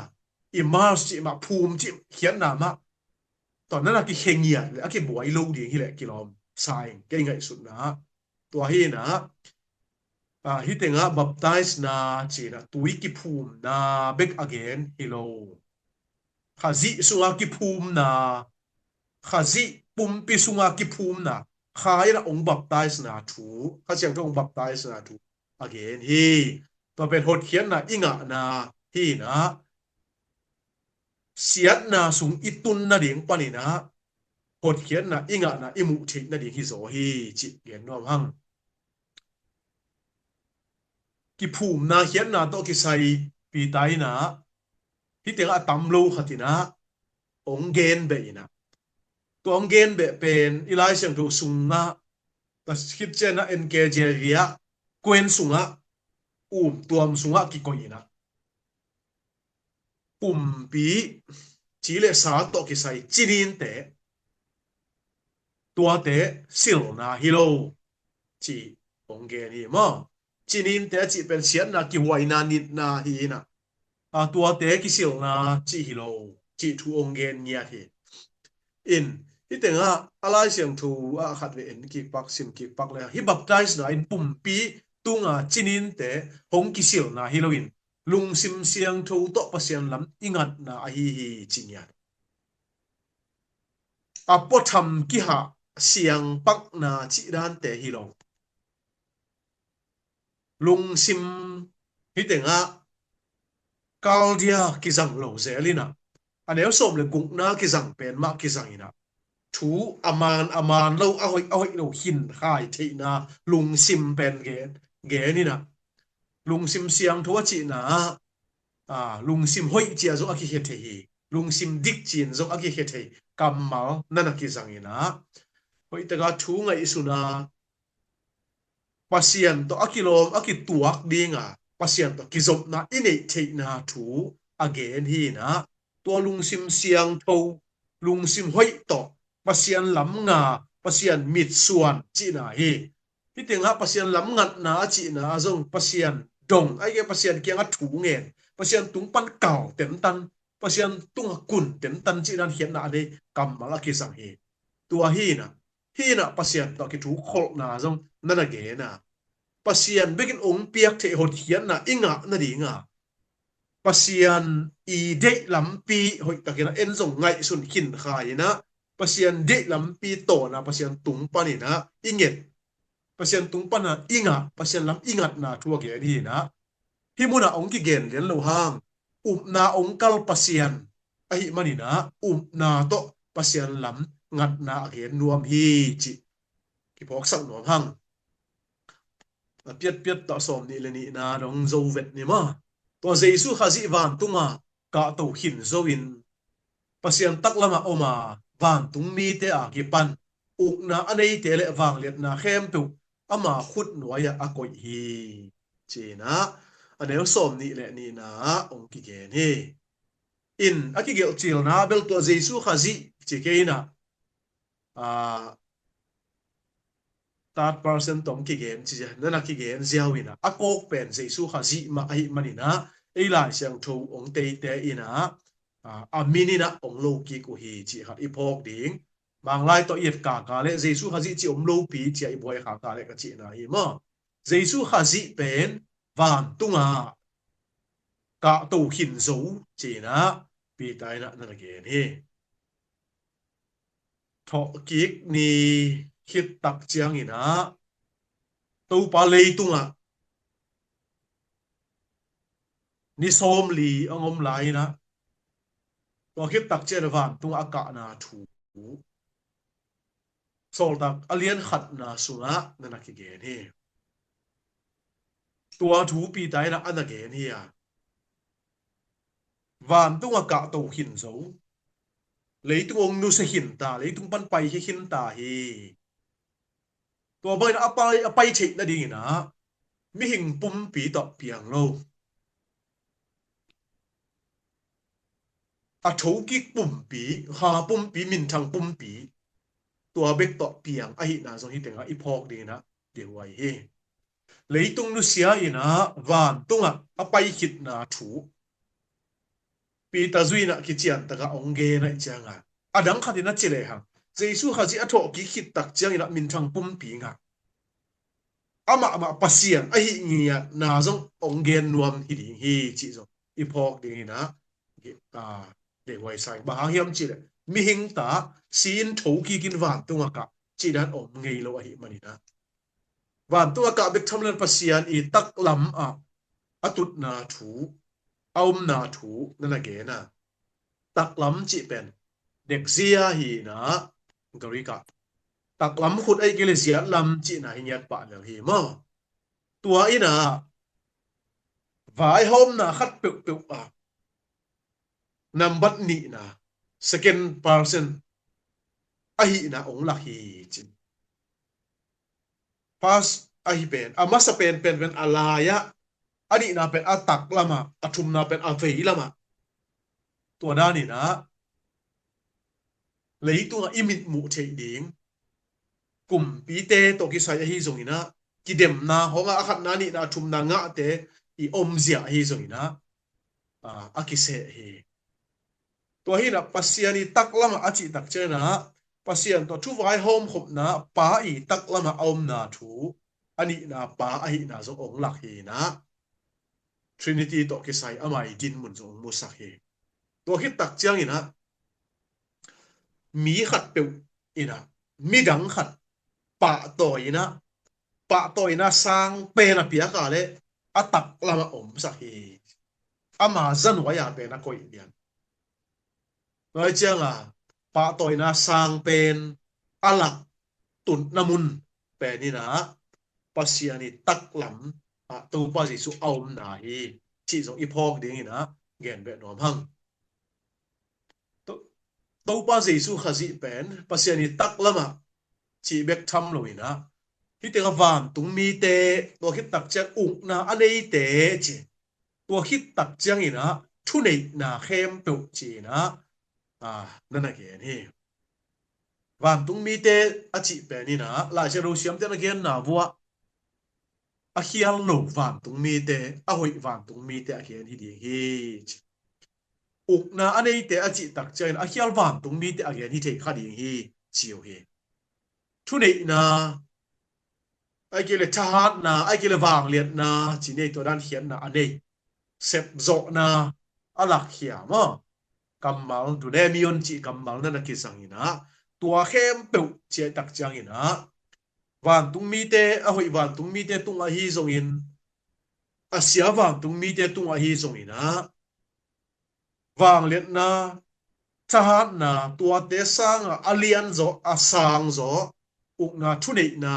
immerse cih mah, phum cih khiatna mah tawh na na kikhe ngiat leh a kibuai lo ding hi leh kilawm sa ing, kei ngaihsutna ah. Tua hi-in ah, a, hih tengah baptisena ci-in ah tui kiphumna bek a gen hi lo. Khazih sunga kiphumna, Khazih pumpi sunga kiphumna, Kha in ah hong baptisena thu, Kha Siangtho hong baptisena thu a gen hi. Tua pen hotkhiatna i ngahna hi-in ah siatna sung i tun nading panin ah hotkhiatna i ngahna i muh theih nading hi zaw hi cih gen nuam hang. Kiphumna khiatna tawh kisai Peter in ah hih tengah a tam lo khat in ah hong gen beh in ah, tua hong gen beh pen i Lai Siangtho sungah, ka khit ciangin ah N K J V ah, Kuen sungah, um tuam sungah kikoih in ah pumpi ci leh sa tawh kisai cininte, tuate silna hi lo cih hong gen hi maw? Cininte a cih pen siatna, kihuaina, nitna hi-in ah, a, tuate kisilna cih hi lo cih thu hong gen ngiat hi. In, hih tengah a Lai Siangtho ah khat vei en kik pak, sim kik pak leh, hih baptisena in pumpi tunga cininte hong kisilna hi loin lungsim siangtho tawh Pasian lam i ngatna ahi hi ci ngiat. A puatham kihah siangpakna cih dante hi lo. Lungsim hih tengah kaldia kizang lo zel in ah, a neu sawm leh gukna kizang pen mah kizang in ah, thu a man a man lo, a hoih a hoih lo khin khai theihna lungsim pen gen, gen in ah, lungsim siangtho a cihna ah, a, lungsim hoih ci-a zong a kikhia thei hi. Lungsim dik ci-in zong a kikhia thei kammal na na kizang in ah, hoih taka thu ngaihsun a, Pasian tawh a kilawm, a kituak dinga Pasian tawh kizopna i neih theihna thu a gen hi inah, tua lungsim siangtho, lungsim hoih tawh Pasian lam nga, Pasian mitsuan cihna hi. Hih tengah Pasian lam ngatna a cihna ah zong Pasian dong, ahih kei leh Pasian kiangah thu ngen, Pasian tung pan kal tentan, Pasian tungah kun tentan cihna in khiatna a nei kammal a kizang hi. Tua hi inah, hi inah Pasian tawh kithukholhna zong na na gen a, Pasian bekin hong piak theih hotkhiatna i ngah nading a, Pasian i deih lampi hoihtakin ah en zong ngaihsun khin kha inah, Pasian deih lampi tawn a, Pasian tung pan inah i nget, Pasian tung pan a i ngah, Pasian lam i ngatna thu a gen hi inah, hih munah hong kigen lian lo hang, upna hong kal Pasian ahih man inah, upna tawh Pasian lam ngatna a gen nuam hi cih kiphawksak nuam hang. A piatpiat tawh sawm nih le nihna dong zo vet ni maw? Tua Jesu Khazih vantung a kahto khin zo in, Pasian taklam ah om a, vantung mite a kipan ukna a neite le vangliatna khempeuh ama khut nuai ah a koih hi, ci inah a neu sawm nih le nihna ah hong kigen hi. In a kigelh cilna bel tua Jesu Khazih ci kei inah, ah, third person tawh hong kigen ci, na na kigen ziau inah, a kawk pen Jesu Khazih mah ahih man inah, ei Lai Siangtho hong teite inah, ah, a min inah hong lo kik uh hi cih khat i phawk ding. Manglai tawh i et kaka le Jesu Khazih cih om lopi ci a i buai kaka le ka cihna hi maw? Jesu Khazih pen vantung a kahto khin zo ci inah Peter inah na na gen hi. Thawhkik ni khit tak ciang inah Topa leitungah ni sawmli hong om lai inah, tua khit tak ciang vantung a kahna thu Sawltak a lian khatna sungah na na kigen hi. Tua thu Peter inah a na gen hi a, vantung a kahto khin zo, leitung hong nusia khin ta, leitung pan pai khin ta hi. Tua bangin a pai, a pai theih nading inah mihing pumpi tawh piang lo, a thokik pumpi, ha pumpi, minthang pumpi, tua bek tawh piang ahihna zong hih tengah i phawk ding inah dehuai hi. Leitung nusia inah vantungah a pai khitna thu Peter zui inah kician takah hong gen ahih ciangah, a dang khat in a ci lehang, Jesu Khazih a thawhkik khit tak ciang inah minthang pumpi ngah, amah mah Pasian ahih ngiatna zong hong gen nuam hi ding hi cih zong i phawk ding inah, ah, dehuai sa ing. Bang hang hiam cih leh mihing ta si in thokik in vantung a kah cih dan om ngei lo ahih man inah, vantung a kah bek tham lo in Pasian i taklam ah a tutna thu, a omna thu na na gen a. Taklam cih pen dekzia hi inah, Greek ah taklam khut ahih kei leh ziat lam cihna hi ngiat pah lel hi maw? Tua inah vaihawmna khat peuhpeuh ah nambat nihna, second person ahihna hong lak hi ci. First ahi pen, a masa pen, pen, pen a lai ah, a nihna pen a taklam ah, a thumna pen a veilam ah. Tua dan inah leitungah i mitmuh theih ding kumpite tawh kisai ahi zong inah, kidemna hong a, a khatna, a nihna, a thumna ngahte i omzia ahi zong inah, ah, a kiseh hi. Tua hi inah Pasian i taklam ah a cih tak ciang inah Pasian tawh thuvaihawm khopna, Pa i taklam ah a omna thu, a nihna Pa ahihna zong hong lak hi inah, Trinity tawh kisai ama i dinmun zong hong musak hi. Tua khit tak ciang inah mi khat peuh inah midang khat pahtawi inah, pahtawina sang pen a piak a leh a taklam ah omsak hi. Ama zanuai a pen a koih lian. Tua hi ciang a pahtawina sang pen a lak tutna mun pen inah Pasian i taklam ah Topa Jesu a omna hi cih zong i phawk ding inah gen beh nuam hang. To-, Topa Jesu Khazih pen Pasian i taklam ah cih bek tham lo inah, Hih tengah vantung mite, tua khit tak ciang ukna a neite ci. Tua khit tak ciangin ah thuneihna khempeuh ci-in ah, a, na na gen hi. Vantung mite a cih pen in ah Laisiangtho siamte na genna vuah a khial lo vantung mite, a hoih vantung mite a gen hi ding hi ci. Ukna a neite a cih tak ciangin a khial vantung mite a gen hi thei kha ding hi ci uh hi. Thuneihna, ahih kei leh thahatna, ahih kei leh vangliatna ci nei, tua dan khiatna a nei. Sepzawhna a lakkhia maw? Kammal, dunemion cih kammal na na kizang in ah, tua khempeuh ciah tak ciangin ah, vantung mite, a hoih vantung mite tungah hi zongin, a sia vantung mite tungah hi zongin ah, vangliatna, thahatna, tuate sangah a lianzaw, a sangzaw ukna, thuneihna,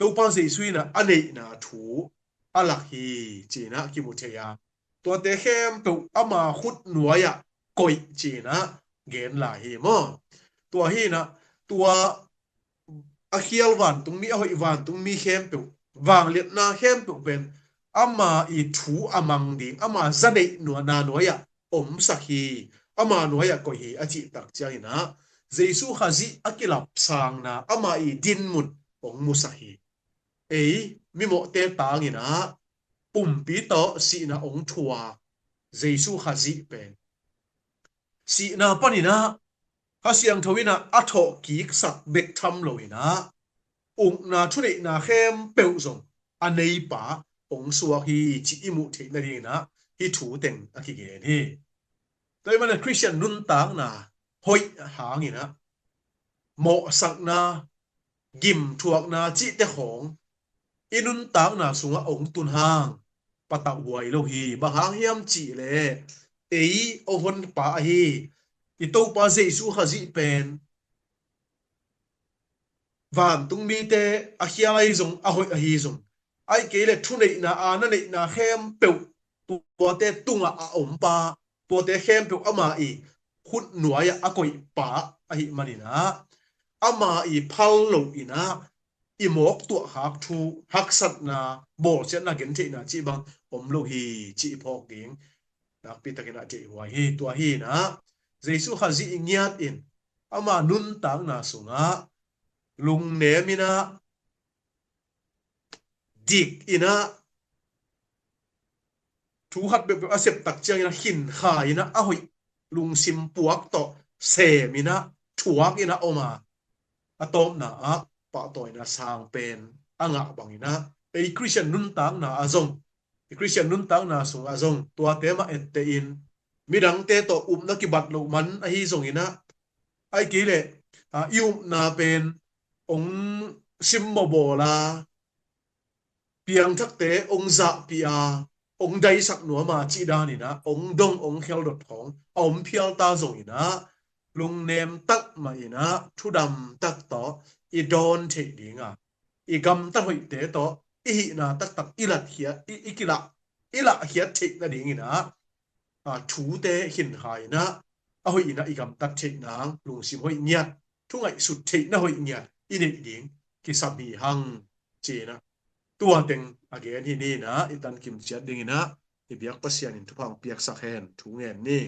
Topa Jesu in ah a neihna thu a lak hi ci-in ah kimu thei a, tuate khempeuh ama khut nuai-ah koih ci-in ah gen lai hi maw? Tua hi in ah, tua a khial vantungmi, a hoih vantungmi khempeuh, vangliatna khempeuh pen ama i thu a mang ding, ama zaneih nuahna nuai-ah omsak hi, ama nuai-ah koih hi a cih tak ciangin ah, Jesu Khazih a kilapsangna, ama i dinmun hong musak hi. Ei mimawhte tangin ah pumpi tawh sihna hong thuak Jesu Khazih pen, sihna panin ah Kha Siangtho in ah a thawhkiksak bek tham loin ah, ukna thuneihna khempeuh zong a neipa hong suak hi cih i muh theih nadingin ah hih thu teng a kigen hi. Tua ahih manin Khristian nuntakna hoih hangin ah mawhsakna, gimthuakna cihte khawng i nuntakna sungah hong tun hang patauh huai lo hi. Bang hang hiam cih leh, ei hong honpa ahi i Topa Jesu Khazih pen vantung mite a khial ahi zong, a hoih ahi zong, ahih kei leh thuneihna, aana neihna khempeuh tuate tungah a ompa, tuate khempeuh ama i khut nuai-ah a koihpa ahih manin ah, ama i phal loin ah i mawk tuahkhak thu, haksatna, bawlsiatna, gentheihna cih bang om lo hi cih i phawk ding nakpi takin ah theih huai hi. Tua hi in ah, Jesu Khazih i ngiat in, ama nuntakna sungah lungnem in ah, dik in ah, thu khat peuhpeuh a sep tak ciangin ah khinkhai in ah, a hoih lungsim puak tawh sem in ah, thuak in ah om a, a tawpna ah pahtawina sang pen a ngah bangin ah, ei Khristian nuntakna ah zong, i Khristian nuntakna sungah zong tuate mah etteh in, midangte tawh upna kibat loh man ahi zongin ah, ahih kei leh, a, i upna pen hong simmawh bawl a, piangthakte hong zahpih a, hong daisak nuam a cih danin ah hong dong, hong kheldot khawng a om phial ta zongin ah, lungnem tak mah in ah, thudam tak tawh i dawn theih ding a, i gamtat hoihte tawh i hihna taktak i latkhiat, i, i kilah, i lahkhiat theih nadingin ah, a, thute khinkhai in ah, a hoih in ah i gamtat theih nang, lungsim hoih ngiat, thu ngaihsut theihna hoih ngiat i neih ding kisam hi hang ci-in ah, tua teng a gen hi. Ni in ah i tankim ciat dingin ah i biak Pasian in thupha hong piaksak hen. Thu ngen ni.